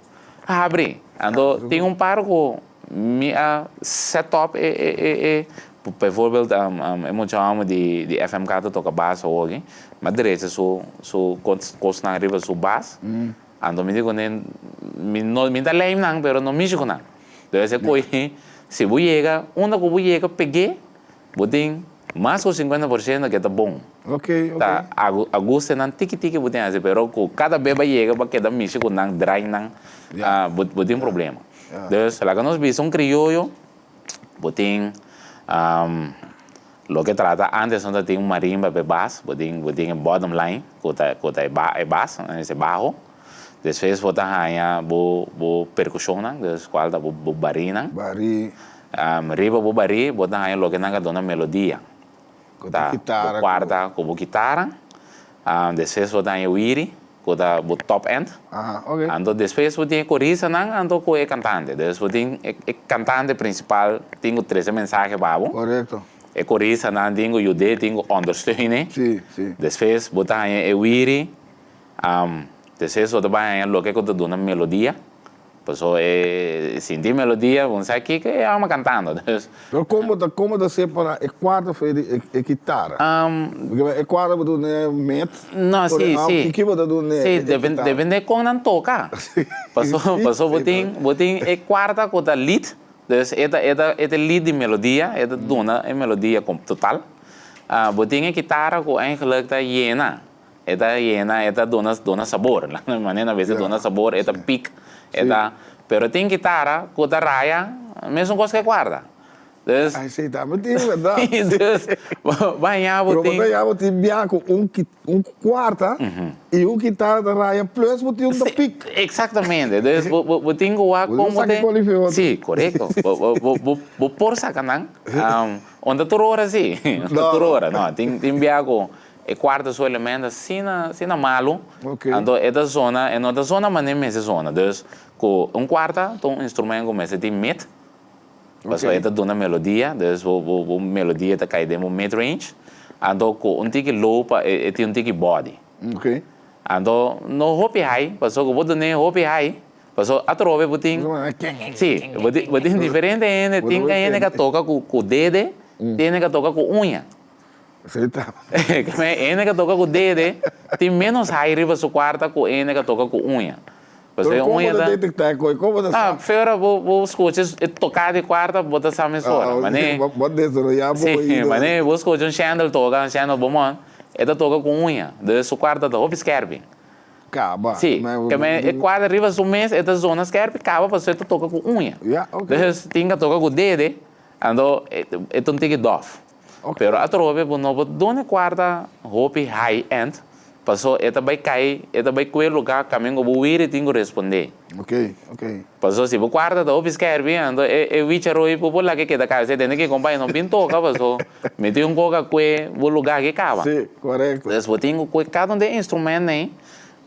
habrí. Anto tin un par ku mi a set up e e e e bijvoorbeeld e mucha hòmber di di FMK ta toka bas awoki, mi a drecha su su kosnan riba su bas. Anto mi di kuné mi no mi ta lijm nan pero no mishi ku nan. Entonces e kohe si bo yega unda ku bo yega peg'é Bo tin mas ku 50% ke ta bon. Ok, ok. Ta agustenan tiki tiki bo tin hasi, pero ku kada be ba yega ba keda mishi ku nan draai nan, bo bo tin problema. Dus laga nos bisa un krioyo, bo tin loke trata antes no ta tin un marimba pa e bas, bo tin bo tin e bottom line ku ta ku ta e ba e bas, e baho. Despues bo ta haña bo bo perkushonnan, dus kual ta bo bo barinan. Bari. Riba bo barí bo ta haña loke nan ka duna melodia. Ku ta kitara. Bo kuarta ku bo kitara. Despues bo ta haña wiri ku ta bo top end. Anto despues bo tin e koristanan anto ku e kantante. Dus bo tin e kantante prinsipal tin ku trese mensahe pa bo. Korekto. E koristanan tin ku yud'é, tin ku ondersteun'é. Si, si. Despues bo ta haña e wiri. Despues bo ta bai haña loke ku ta duna melodia. Paso e sinti melodia, bo no sa kiko e alma cantando. Dus. Pero kon bo ta kon bo ta separa e kuarta for di e kitara? Porque e kuarta bo ta duna met. No, si, si. Kiko bo ta duna e Si, depende kon nan toka. Paso paso bo tin bo tin e kuarta ku ta lead, dus e ta e ta e ta lead di melodia, e ta duna e melodia total. Bo tin e kitara ku eigenlijk ta yena. E ta yena, e ta duna duna sabor. Manera nan bisa duna sabor, e ta pik, e ta, pero tin kitara ku ta raya mesun kos ku e kuarta. Dus, Ai si, tambe tin bèrdat. dus baña bo Pero bo tin. ta haña bo tin bia ku un un kuarta i un kitara ta raya plus bo tin un ta pik. Exactamente. Dus bo bo bo tin ku wak Bo kon bo saka te. koli fi otro. Si, korekto. Bo bo bo bo bo por saka nan. Unda tur ora si. Unda tur ora. No, tin tin bia ku E cuarto su elemento asina asina malo, anto e ta zona, e no ta zona manera mester zona. Dus cu un cuarta ta un instrumento cu mester tin mid, pasobra e ta duna melodia, dus bo bo bo melodia ta cay den bo mid range, anto cu un tiki low pa e tin un tiki body. Anto no hopi high, pasobra cu bo dun'e hopi high, pasobra atrobe bo tin, si, bo tin bo tin diferente hende, tin hende ca toca cu cu dede, tin hende ca toca cu uña. Esei ta. Keme hende ka toka ku dede tin ménos hai riba su kuarta ku hende ka toka ku uña. Pero Pasobra e kon uña bo ta ta. detektá e koi? Kon bo ta sa? Ah, fera bo bo skucha e toká di kuarta bo ta sa mesora. Ah, Manera. bo a desaroyá bo Sí, oido. manera bo skucha un Shendel toka, un Shendel Beaumont, e ta toka ku uña. Dus su kuarta ta hopi skèrpi. Kaba. Sí, keme e kuarta riba su mes e ta zona skèrpi kaba pasobra e ta toka ku uña. Ya, oké. Dus tin ka toka ku dede, anto e ta un tiki dòf. Pero atrobe bo no por duna e kuarta hopi high end paso e ta bai kai e ta bai kue luga kamin ku bo wiri tin ku respondé. Paso si bo kuarta ta hopi skerpi anto e e wicharoi bo por laga keda kai esei tende ki kompa e no bin toka paso mi tin un koka kue bo luga aki kaba. Entonces bo tin ku kue kada un den e instrument nei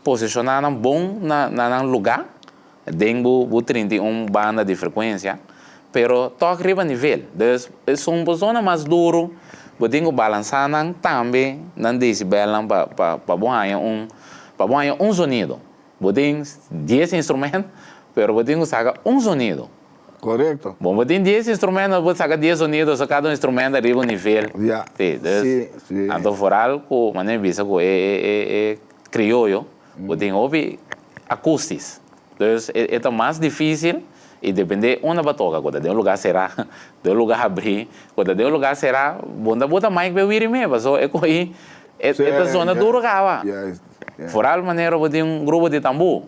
posishoná nan bon na na nan luga Den bo bo 31 banda di frekuensia, pero tòg riba nivel. Dus esun bo zona mas duru, bo tin ku balansá nan tambe nan desibelnan pa pa pa bo haña un pa bo haña un zonido. Bo tin dies instrument, pero bo tin ku saka un zonido. Korekto. Bon, bo tin dies instrument, bo saka dies zonido, so kada un instrument ta riba un nivel. Ya. Sí, dus Sí, sí. anto foral ku manera mi bisa ku e e e e krioyo, Bo tin hopi acústis. Dus e ta mas difícil y depende unda bo a toca, cu ta den un lugar cerá, den un lugar habrí, cu ta den un lugar cerá, bo no ta bota mic p'e wiri me, paso e co'i e ta zona duro caba. Foral manera bo tin un grupo di tambú,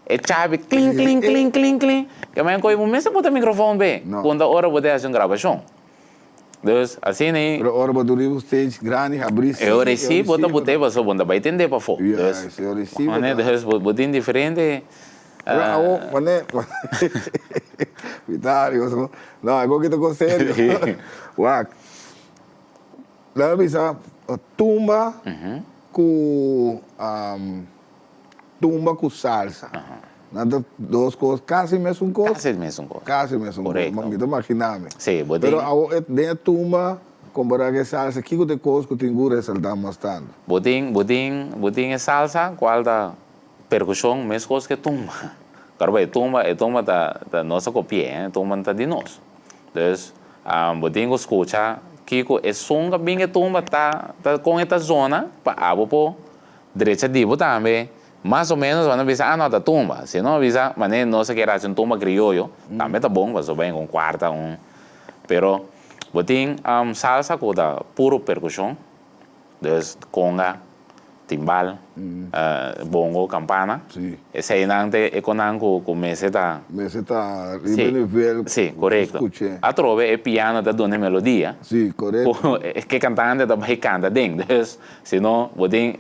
e chabi klin klin klin klin klin, ke men co'i bo mester bota microfon p'e, cu ta ora bo ta haci un grabacion. Dus asina ei. Pero ora bo ta riba un stage grandi habrí sí. E ora ei sí bo ta bot'é pasobra bo no ta bai tend'é pafó. Juist, e ora ei sí bo ta. Dus bo tin diferente. Pero awo manera Vitario so no e koki ta kos serio. Wak nan a bisa tumba ku. Tumba ku salsa. Nan ta dos kos kasi mesun kos. Kasi mesun kos. Kasi mesun kos. Korekto. Mi ta makina mi. Sí, bo tin. Pero awo e den e tumba kompará ku e salsa kiko ta e kos ku tin ku resaltá mas tantu? Bo tin bo tin bo tin e salsa kual ta perkushon mes kos ku e tumba. Karo e tumba e tumba ta ta nos a kopi'é e tumba no ta di nos. Dus bo tin ku skucha kiko e son ku a bin ku e tumba ta ta kon e ta zona pa abo por Drecha di bo tambe, mas o menos bo no bisa, ah no ta tumba. Si no bisa, manera nos a kier haci un tumba crioyo, tambe ta bon, pasobra bo un cuarta, un, pero bo tin salsa cu ta puro percusion, dus conga, timbal, bongo, campana, eseynan ta e conan cu cu mester ta. Mester ta riba e nivel cu Si, corecto. scuche. Atrobe e piano ta duna e melodia. Si, corecto. Cu e cantante ta bay canta den, dus. Si no, bo tin,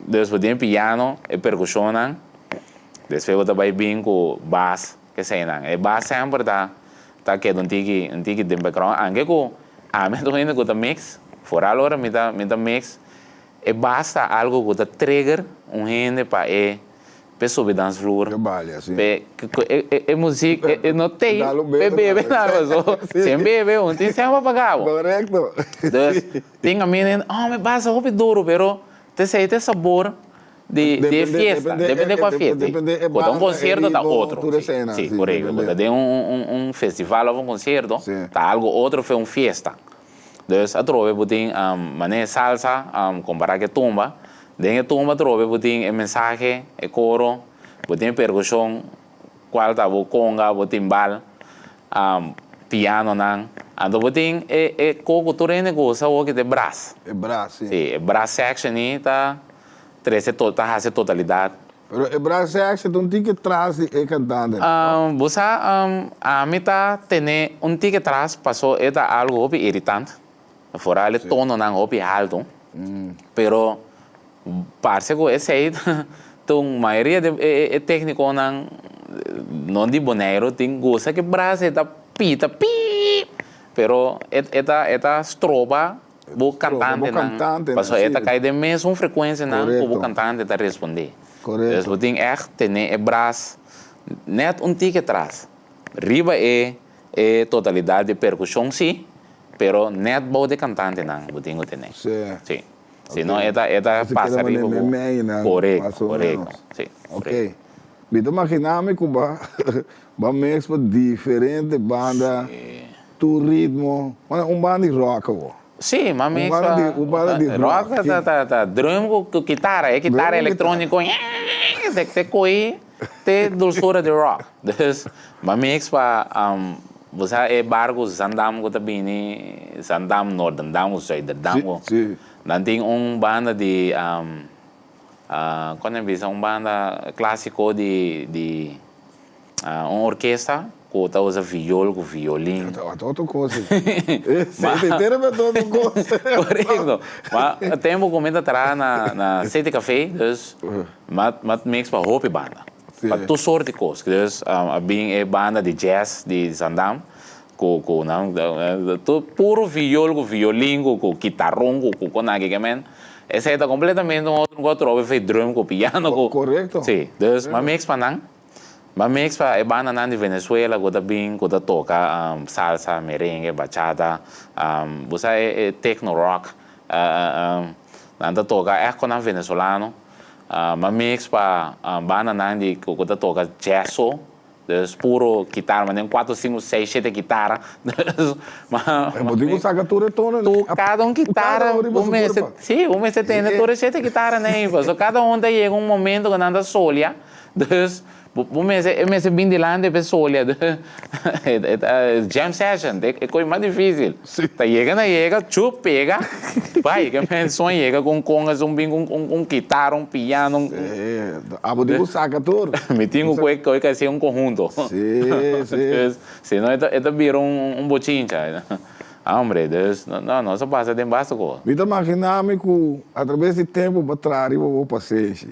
dus bo tin e piano, e percusionnan, despues bo ta bai bin cu bas, keseinan. E bas semper ta, ta keda un tiki, un tiki den background, anke cu ami ta un hende cu ta mix, foral ora mi ta, mi ta mix, e bas ta algo cu ta trigger un hende pa e, p'e subi dansvloer, P'e balia, si. p'e, e, e, e muziek, e, e no tei, Dal un p'e bebe bebe tambe. nada, paso sin bebe un tin semper pa cabo. Correcto. Dus, Tin a mira oh mi pasa hopi duro pero ta esey ta e sabor di di e fiesta depende cua fiesta cu ta un concierto ta otro si corecto cu ta den un un festival of un concierto ta algo otro fe un fiesta dus atrobe bo tin manera salsa compara cu e tumba den e tumba atrobe bo tin e mensahe e coro bo tin e percusion Cual ta bo conga, bo timbal, pianonan. Anto bo tin e e co cu tur hende gusta awor ki ta e brass. E brass, si. Si, e brass section ei ta. trese ta hasi totalidat. Pero e brass section ta un tiki tras di e kantante, no? Bo sa, ami ta tene un tiki tras paso e ta algu hopi iritant, foral e tononan hopi haltu, pero parse ku esei ta un mayoria di e teknikonan no di Boneiru tin gusta ku e brass ei ta pita piip, pero e ta e ta stroba Bo kantantenan, pasobra e ta kai den mesun frekuensianan ku bo kantante ta respondé. Dus bo tin ègt tene e bras nèt un tiki atras, riba e e totalidat di perkushon sí, pero nèt bou di kantantenan bo tin ku tene. Sí. Si no e ta e ta pasa riba bo. Korekto, korekto. Sí, korekto. Mi ta maginá mi ku bo a mix pa diferente banda. Tur ritmo, bueno un banda di rock awo. Sí, m'a mix pa. Un banda di rock. Rock ta ta ta drum ku kitara, e kitara elektroniko te te koe te dulsura di rock. Dus m'a mix pa bo sa e barco Zandam ku ta bini, Zandam, Noordendam ku Zuiderdam ku. Nan tin un banda di kon nan bisa un banda klasiko di di. Un orkesta ku ta usa viol ku violin. Ta otro kos ei. Enteramente otro kos. Korekto. Ma tempu ku mi ta traha na City Café, dus mi a mix pa hopi banda. Pa tur sort di kos. Dus a bin e banda di jazz di Zandam ku ku nan tur puro viol ku violin ku kitaron ku konaki ke men. Esei ta kompletamente un otro ku atrobe fe drum ku piano ku. Korekto. Si. Dus mi a mix pa nan. Ba mix pa e bandanan di Venezuela ku ta bin ku ta toka salsa, merengue, bachata, bo sa e techno rock nan ta toka ègt ku nan venezolano. Ba mix pa bandanan di ku ta toka jazz so, dus puro kitara manera un kuater, sinku, seis, shete kitara. Bo tin ku saka tur e tono nan. Kada un kitara bo mester, si, bo mester tende tur e shete kitaranan ei pasobra kada un ta yega un momento ku nan ta solia. Dus, bo mester, e mester bin dilanti pa e solia. E ta jam session, e koe mas dificil. Ta yega na yega, chup, pega, bai. Ke men son yega ku un conga, son bin ku un kitara, un piano. Sí, abo tin ku saka tur. Mi tin ku koe koe kasi un conhunto. Sí, sí. Dus, si no e ta e ta bira un bochincha. Hombre, dus, no, nos a pasa den basta kos. Mi ta magina mi ku atrabes di tempu bo a traha riba bo pasenshi.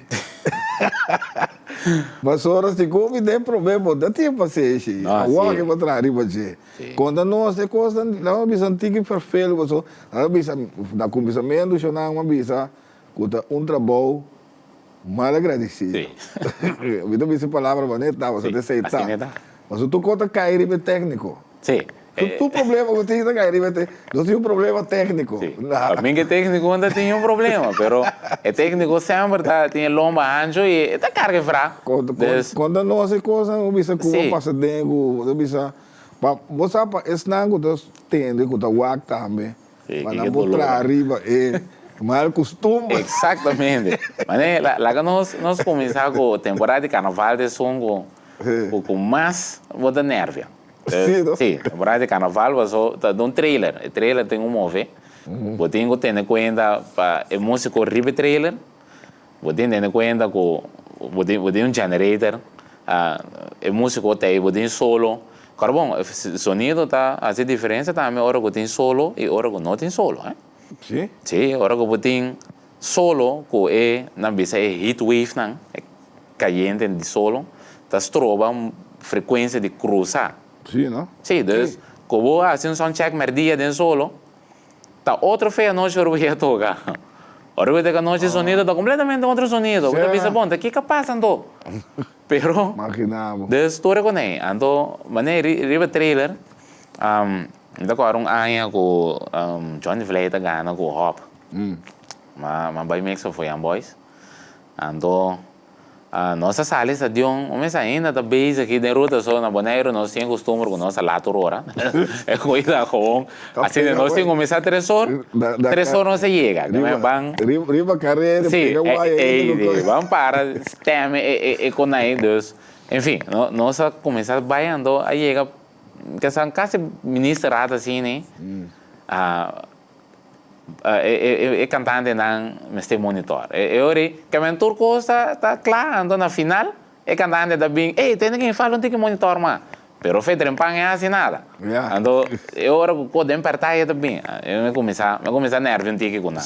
Pasobra si ku mi den promé bo ta tin pasenshi. Awor ke bo a traha riba dje. Konta nos e kosnan, nan a bisa un tiki ferfelu pasobra nan a bisa na kuminsamentu shonnan a bisa ku ta un trabou mal agradesido. Mi ta bisa e palabra manera ta pasobra ta esei ta. Pasobra tur kos ta kai riba e tékniko. Sí. Tur problema ku tin ta kai riba e Nos tin un problema tékniko. Sí. Pa mi ke tékniko no ta tin un problema, pero e tékniko semper ta tin e lomba hancho i e ta karga e fra. Konta nos e kosnan ku bisa ku bo pasa den ku bo bisa pa bo sa pa esnan ku ta tende ku ta wak tambe pa nan por traha riba e mal kustumber. Eksaktamente. Manera laga nos nos kuminsá ku temporada di karnaval ta esun ku ku mas bo ta nervia. Sí, no? Sí, temporada di carnaval paso ta un trailer, e trailer tin ku move, bo tin ku tene kuenta pa e musico riba e trailer, bo tin tene kuenta ku bo tin bo tin un generator, e musico ta ei, bo tin solo, kor bon sonido ta hasi diferencia tambe ora ku tin solo i ora ku no tin solo, eh. Sí? Sí, ora ku bo tin solo ku e nan bisa e heat wave nan, e Cayente di solo ta stroba un frecuencia di cruza. Sí, no? Sí, dus cu bo haci un sound check merdia den solo, ta otro fe anochi ora bo yega toca. Ora bo toca anochi sonido ta completamente otro sonido. Bo ta bisa, bon, ta kico a pasa anto? Pero, Magina bo. dus tur e coney. Anto, manera riba trailer, mi ta acorda un aña cu Johnny Vlei ta gana cu Hop. Ma bay mix for Young Boys. Anto nos a sali stadion, un mes ainda ta bezig aki den ruta, so na Boneiru nos tin e kustumber ku nos a laat tur ora, e koida gewoon, asina nos tin kuminsá tres or, tres or nos a yega, ban, Riba karera, si, pega waya ei, ban para stem e konai, dus, enfin, nos a kuminsá bai anto a yega, kasa kasi minister rato asina. E kantantenan mester monitor. E ora ei, kamen tur kos ta ta kla, anto na final e kantante ta bin, ey, tende ken falta un tiki monitor mas. Pero fe trempan e hasi nada. Anto e ora ku kos den pèrtá e ta bin, mi kuminsá, mi kuminsá nèrvio un tiki ku nan.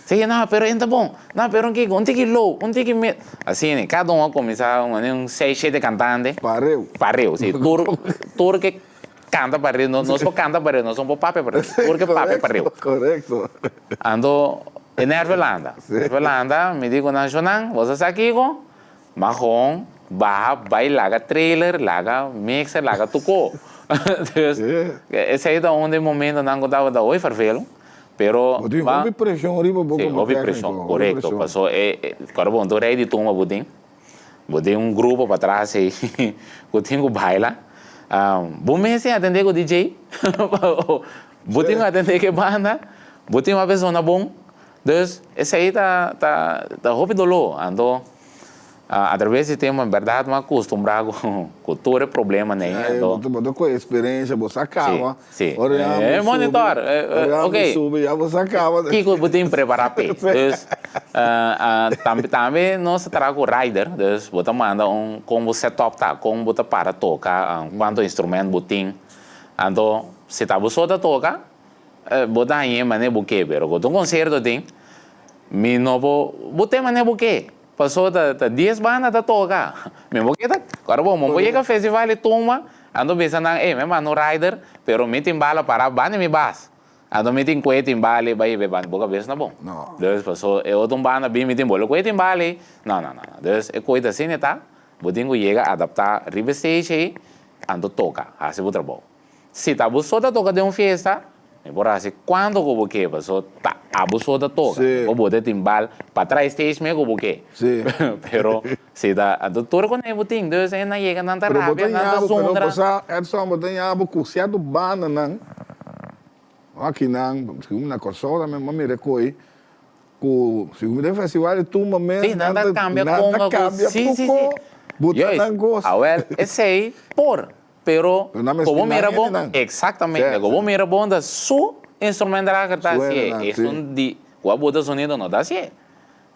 Si, no, pero e ta bon. No, pero un kiko, un tiki low, un tiki mid. Asina, kada un a kuminsá un seis, shete kantante. Pareu. Pareu, si. Tur, tur ke Kanta pa riu, nos por kanta pa riu, nos no por papia pa riu. Tur ke papia pa riu. Korekto. Anto e nervio lanta. Nervio lanta, mi di ku nan, Shonan, bo sa sa kiko? Magon baha bai laga trailer, laga mixer, laga tuko. Dus, esei ta un di e momentonan ku tabata hopi fervelo, pero. Bo tin hopi preshon riba bo komo Sí, hopi preshon, korekto. Paso e, kòrda bo, un rei di tumba bo tin. Bo tin un grupo patras ei ku tin ku baila. Bo mes tin atendé ku DJ, bo tin ku atendé ku e banda, bo tin un persona bon. Dus esei ta ta ta hopi doló. Anto atraves di tempu en bèrdat mi a kustumbrá ku tur e problemanan ei. Anto. Bo ta ku eksperensia, bo sa kaba. Si, Ora ya mi subi, monitor, ora ya mi subi, ya bo sa kaba. Kiko bo tin prepara p'e. Dus, tambe, tambe nos ta traha ku rider, dus bo ta manda un kon bo setup ta, kon bo ta para toka, kuantu instrument bo tin. Anto, si ta bo so ta toka, bo ta hañ'é manera bo ke, pero ku ta un konsierto tin, mi no por, bo tin manera bo ke. Paso ta ta dies banda ta toka. Mi bo keda ora bo bo yega festival di tumba anto bisa nan ey mi manda un rider pero mi tin bala para banda mi bas anto mi tin kue timbal bai be banda bo kabes na bon dus paso e otro un banda bin mi tin bolo kue timbal ey no no no dus e koi ta asina ta bo tin ku yega adapta riba e stage ey anto toka hasi bo trabou. Si ta bo so ta toka den un fiesta, mi por hasi kuantu ku bo ke, paso ta abo so ta toka. Sí. Bo bota timbal pa trai stage me ku bo ke. Sí. Pero si ta anto tur ku bo tin, dus e na yega nan ta Pero bo rabia, ta nan ta ñabo, pero zundra. pasá Edson, bo ta ñabo ku sierto bandanan, akinan, segun na Kòrsou tambe mi a mira e koi, Ku segun den festival di tumba mes Sí, nan ta kambia nan konga ta ku kambia sí, sí, sí. poko buta Juist. nan kos. Awel, esei por, pero Pero nan mester ku bo nan mira bon, hendenan. eksaktamente, Sí, ku bo sí. mira bon ta su instrumentdrager ta Su hasié, hendenan, sí. esun di ku a buta sonido no ta hasié.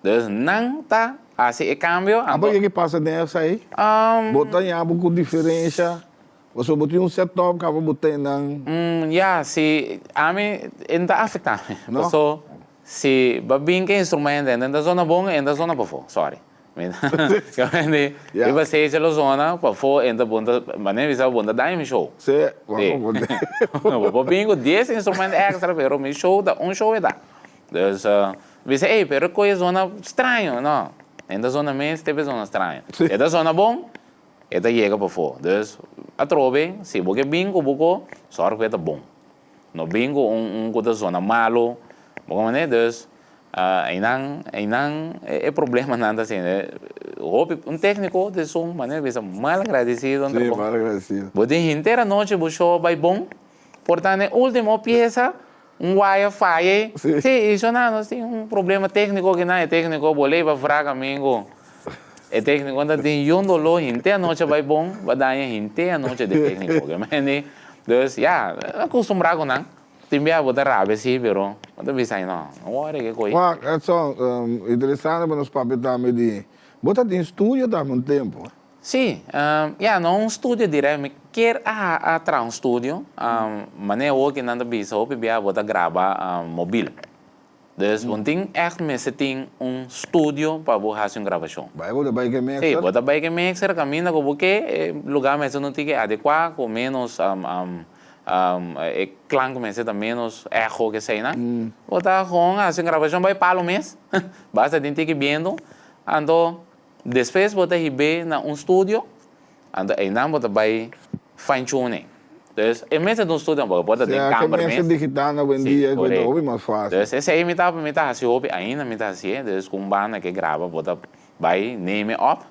Dus nan ta hasi e kambio, Abo anto ke ki pasa den esei? Bo ta ña bo ku diferensha? Pasobra bo tin un setup kaba bo ten nan. Ya, si ami e no ta afecta mi. No? Paso si bo bin ke instrumento e ta zona bon e ta zona pafó, sorry. Mi ta riba stage lo zona pafó e ta bon ta manera mi bisa bo ta daña mi show. Si, bo a comprende. Bo por bin ku dies instrumento extra pero mi show ta un show e ta. Dus mi bisa ey pero e koe zona straño, no, e ta zona mes te zona straño. E ta zona bon. E ta yega pafó. Dus, atrobe, si bo ke bin ku bo ko, sòrg ku e ta bon. No bin ku un un ku ta zona malu, bo komprendé? Dus, einan, einan e problemanan ta asina. Hopi, un tékniko ta esun, manera bisa, mal agradesido. Sí, mal agradesido. Bo tin henter anochi bo show a bai bon, por ta na e último piesa, un waya faya ei. Sí, i shona, nos tin un problema tékniko kinan, e tékniko bo lei pa fraga mi ku. E tecnico ta tin yun dolor henter anochi a bay bon, ba daña henter anochi de tecnico ke mende. Dus ya, acostumbra cu nan. Tin bia bo ta rabia si, pero bo ta bisa no, no worry ke coy. Wak, Edson, interesante pa nos papia tambe di, bo ta tin studio tambe un tempo? Si, ya, no un studio direct, mi kier a a traha un studio, manera awor ki nan ta bisa hopi bia bo ta graba mobil. Dus bo no tin ègt mester tin un studio pa bo hasi un grabashon. Bai bo ta bai ke mixer? Sí, bo ta bai ke mixer kaminda ku bo ke, e lugá mester no tin ke adekuá ku ménos e klank mester ta ménos echo ke eseinan. Bo ta gewoon hasi un grabashon bai palo mes, basta tin tiki bientu, anto despues bo ta hib'é na un studio. Anto einan bo ta bai fine tuning. Dus e mester ta un studio porque por ta den Sea ke kamber mes. mester digital na Sí, wendia ku ta korekto. hopi mas fásil. Dus esei mi ta mi ta hasi hopi ainda mi ta hasié. Dus ku un banda ke graba bo ta bai neem e op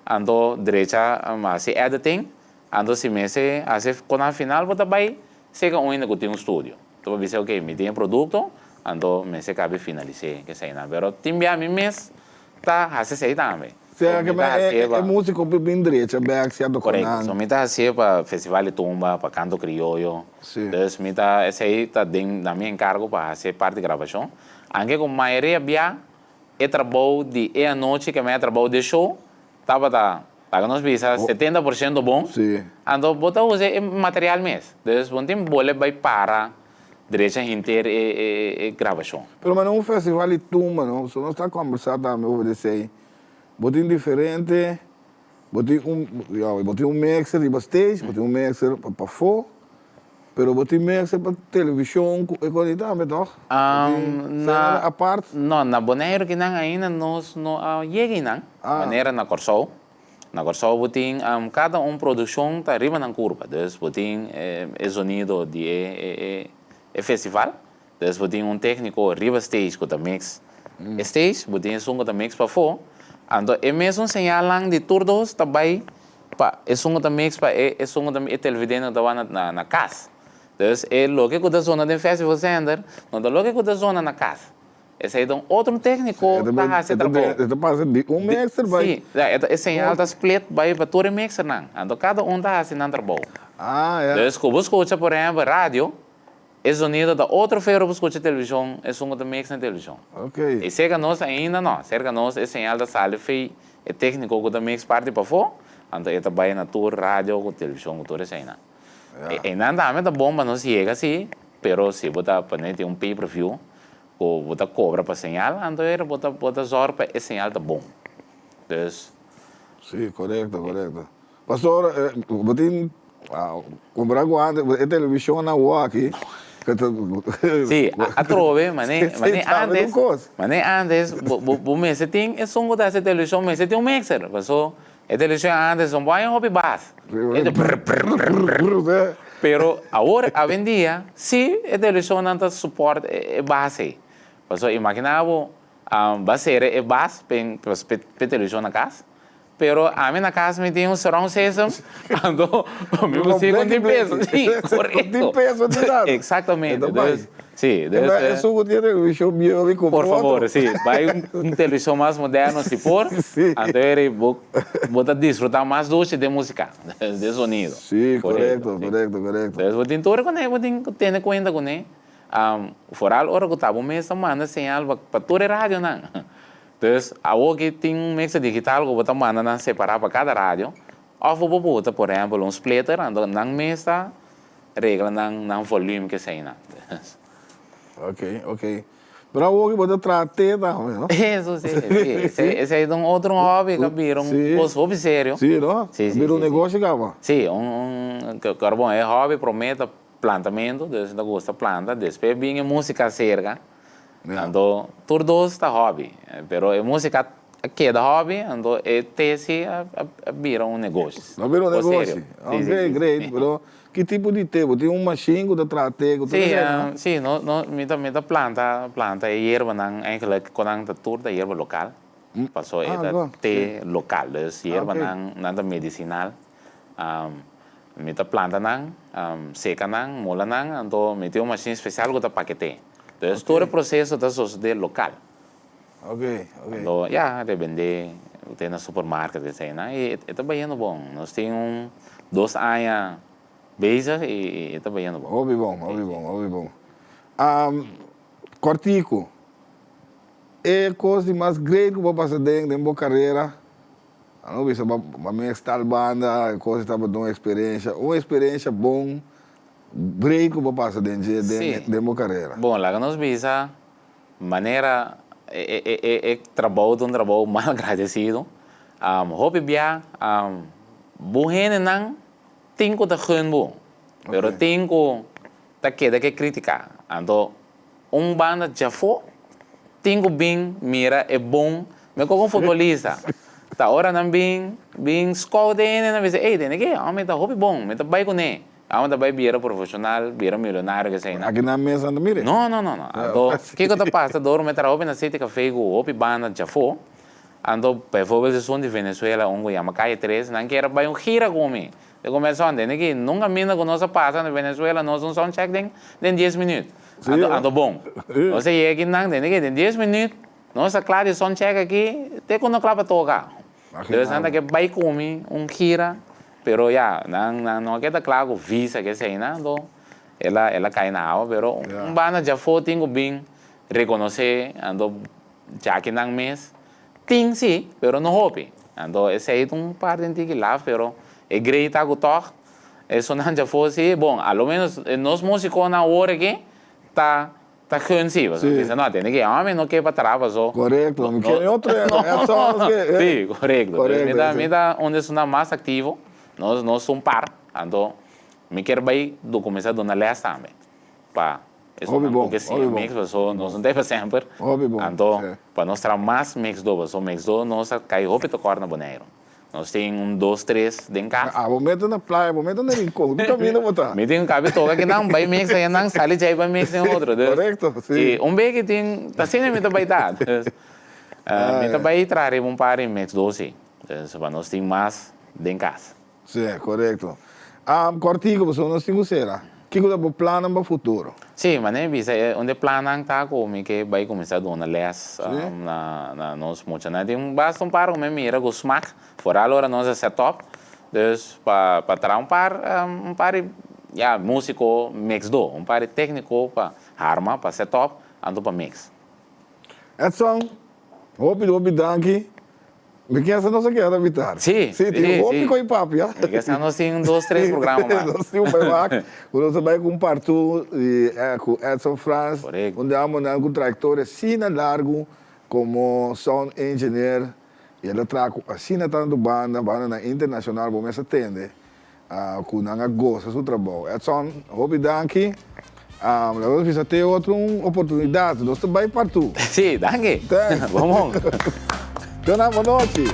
anto drecha hasi editing anto si mester hasi kon al final bo ta bai seka un hende ku tin un studio. Anto bo bisa ok mi tin e produkto anto mester kabe finalis'é keseinan. Pero tin bia mi mes ta hasi esei tambe. Sea ke e músiko por bin drecha bèk sierto ku nan. Korekto. So mi ta hasié pa Festival di Tumba, pa Kanto Krioyo. Dus mi ta, esei ta den na mi enkargo pa hasi e parti grabashon. Anke ku mayoria bia e trabou di e anochi ke mi a trabou di e show tabata, laga nos bisa, 70% bon. Anto bo ta usa e material mes. Dus bo no tin bole bai para drecha henter e grabashon. Pero manera un festival di tumba no, so nos ta kombersá tambe over di esei, bo tin diferente, bo tin un, ya, bo tin un mixer riba stage, bo tin un mixer pa pafó, pero bo tin mixer pa televishon ku e kos ei tambe tòg? Bo tin sena apart? No, na Boneiru kinan ainda nos no a yega einan, manera na Kòrsou. Na Kòrsou bo tin kada un produkshon ta riba nan kurpa, dus bo tin e zonido di e e festival, dus bo tin un tékniko riba stage ku ta mix e stage, bo tin esun ku ta mix pafó, anto e mesun señalnan di tur dos ta bai pa esun ku ta mix pa e esun ku ta e televidente ku ta wak na kas. Dus e loke ku ta zona den festival center no ta loke ku ta zona na kas. Esei ta un otro tékniko ta hasi e trabou. E ta pasa di un mixer bai. Sí, e señal ta split bai pa tur e mixernan. Anto kada un ta hasi nan trabou. Ah, ya. Dus ku bo skucha por ehèmpel radio, e zonido ta otro fero bo skucha televishon, esun ku ta mix na televishon. Ok. I serka nos ainda no. Serka nos e señal ta sali fei e tékniko ku ta mix parti pafó, anto e ta bai na tur radio ku televishon ku tur eseinan. Einan tambe ta bon pa nos yega sí, pero si bo ta pone tin un pay per view, Ku bo ta kobra pa señal, anto era bo ta bo ta zòrg pa e señal ta bon. Dus. Sí, korekto, korekto. Pastor, bo tin kumpra ku antes e televishonnan awor aki ku ta. Sí, atrobe, mane mane antes, mane antes bo bo bo mester tin esun ku ta hasi televishon mester tin un mixer, paso e televishon antes no por haña hopi bas, e ta brr brr brr brr. Pero awor, awendia, si e televishonnan ta support e bas ei. Pasobra imagina bo, ba sera e bas p'e televishon na kas, pero ami na kas mi tin un surround system, anto mi por sigui ku tin peso. Si, korekto. Eksaktamente. Si, dus. Esun ku tin televishon bieu mi kumpra otro. Por favor, si. Bai un televishon mas moderno si por, anto eri bo ta disfruta mas dushi den musika. De sonido. Sí, korekto, korekto, korekto. Entonces bo tin tur kuné, bo tin ku tene kuenta kuné. Foral ora ku ta bo mes ta manda señal pa pa tur e radionan. Entonces awor ki tin un mixer digital ku bo ta manda nan separá pa kada radio, òf bo por buta por ehèmpel un splitter, anto nan mes ta regla nan nan volume keseinan. Ok, ok. Pero awor ki bo ta traha te tambe, no? Eso si, si. Esei ta un otro hobby ku a bira un kos hopi serio. Si, no? Si, si. A bira un negoshi kaba. Si, un, un, kor bon, e hobby promé ta plantamentu, dus mi ta gusta planta, despues bin e músika aserka. Anto tur dos ta hobby, pero e músika a keda hobby, anto e te si a bira un negoshi. A bira un negoshi. Ok, great, pero Ki tipo di te? Bo tin un mashin ku ta traha te ku tur esei no? Sí, no, no, mi ta, mi ta planta, planta e yerbanan, eigenlijk kon nan ta tur ta yerba lokal, paso e ta te lokal, dus yerbanan nan ta medisinal, mi ta planta nan, seka nan, mola nan, anto mi tin un mashin spesial ku ta paket'é. Dus tur e proseso ta sosodé lokal. Anto ya, rebendé te na supermarket eseinan i e ta bayendo bon. Nos tin un dos aña bezig i e ta bayendo bon. Hopi bon, hopi bon, hopi bon. Kòrtiku, e kos di mas great ku bo pasa den den bo karera, a no bisa bo a meks tal banda, e kos tabata un eksperensha, un eksperensha bon, great ku bo pasa den dje den bo karera. Bon, laga nos bisa Manera e trabou ta un trabou mal agradecido. Hopi bia bo hendenan tin cu ta gun bo, pero tin cu ta keda ke critica. Anto un banda djafo tin cu bin mira e bon, me koco un futbolista ta ora nan bin bin scout e hende nan bisa ey tene ke mi ta hopi bon mi ta bay cune. Amo ta bai bira profesional, bira milionario kesei nan. Aki nan mes nan ta mira. No, no, no, no. Anto, kiko ta pasa dor mi traha hopi na City Café ku hopi banda djafó. Anto, bijvoorbeeld esun di Venezuela, un ku yama Calle Tres, nan kier a bai un gira ku mi. Di ku mi a son, tende ki nunka minda ku nos a pasa na Venezuela, nos un soundcheck den den dies minuut. Anto, anto bon. Nos a yega aki nan, tende ki den dies minuut, nos a kla di soundcheck aki, te ku no kla pa toka. Dus nan ta ke bai ku mi un gira, pero ya, nan nan no a keda kla ku visa ke esei nan, anto el a el a kai na awa, pero un banda djafó tin ku bin rekonosé, anto djaki nan mes tin si, pero no hopi. Anto esei ta un parti un tiki laf, pero e grei ta ku tòg esunnan djafó si, bon, a lo menos nos musikonan awor aki ta Ta gun si, pasobra mi bisa no, tende ke yama mi no ke pa traha paso. Korekto, mi kere otro hende, no so nos ke. Si, korekto. Korekto. Mi ta, mi ta un di esunnan mas aktivo, nos, nos un par, anto mi kier bai do kuminsá duna lès tambe pa esunnan ku ke siña mix paso nos no ta ei pa semper, anto pa nos traha mas mix do paso mix do nos a kai hopi tokòr na Boneiru. Nos tin un dos tres den kas. Ah, bo mete na playa, bo mete na rincon, ku kaminda bo ta? Mi tin kabi toka kinan, bai mix ayanan, sali djai bai mix den otro. Dus, Korekto, si. I un bes ki tin, ta asina mi ta bai ta. Dus, mi ta bai traha riba un par di mix dos si. Dus, pa nos tin mas den kas. Si, korekto. Ah, kòrtiku, pasobra nos tin ku sera. Kiko ta bo plannan pa futuro? Sí, manera mi bisa e un di e plannan ta ku mi ke bai kuminsá duna lès na na nos muchanan. Tin basta un par ku mi a mira ku smak, foral ora nos a set up, dus pa pa traha un par un par di ya músiko mixdó, un par di tékniko pa harma, pa set up, anto pa mix. Edson, hopi hopi danki. Mi kier sa nos a keda mitar. Sí, Sí, tin sí, hopi sí. ko'i papia. Mi kier sa nos tin un, dos, tres programa mas. Nos tin un bai wak ku nos a bai ku un partu di ku Edson Frans. Korekto. Un damonan ku trayektoria asina largu komo sound engineer i el a traha ku asina tantu banda, bandanan internashonal bo mes a tende. Cu nan a goza su trabou. Edson, hopi danki. Laga nos bisa te otro un oportunidad. Nos ta bay partu. Sí, danki. Thanks. Bon bon. Dona, bon nochi.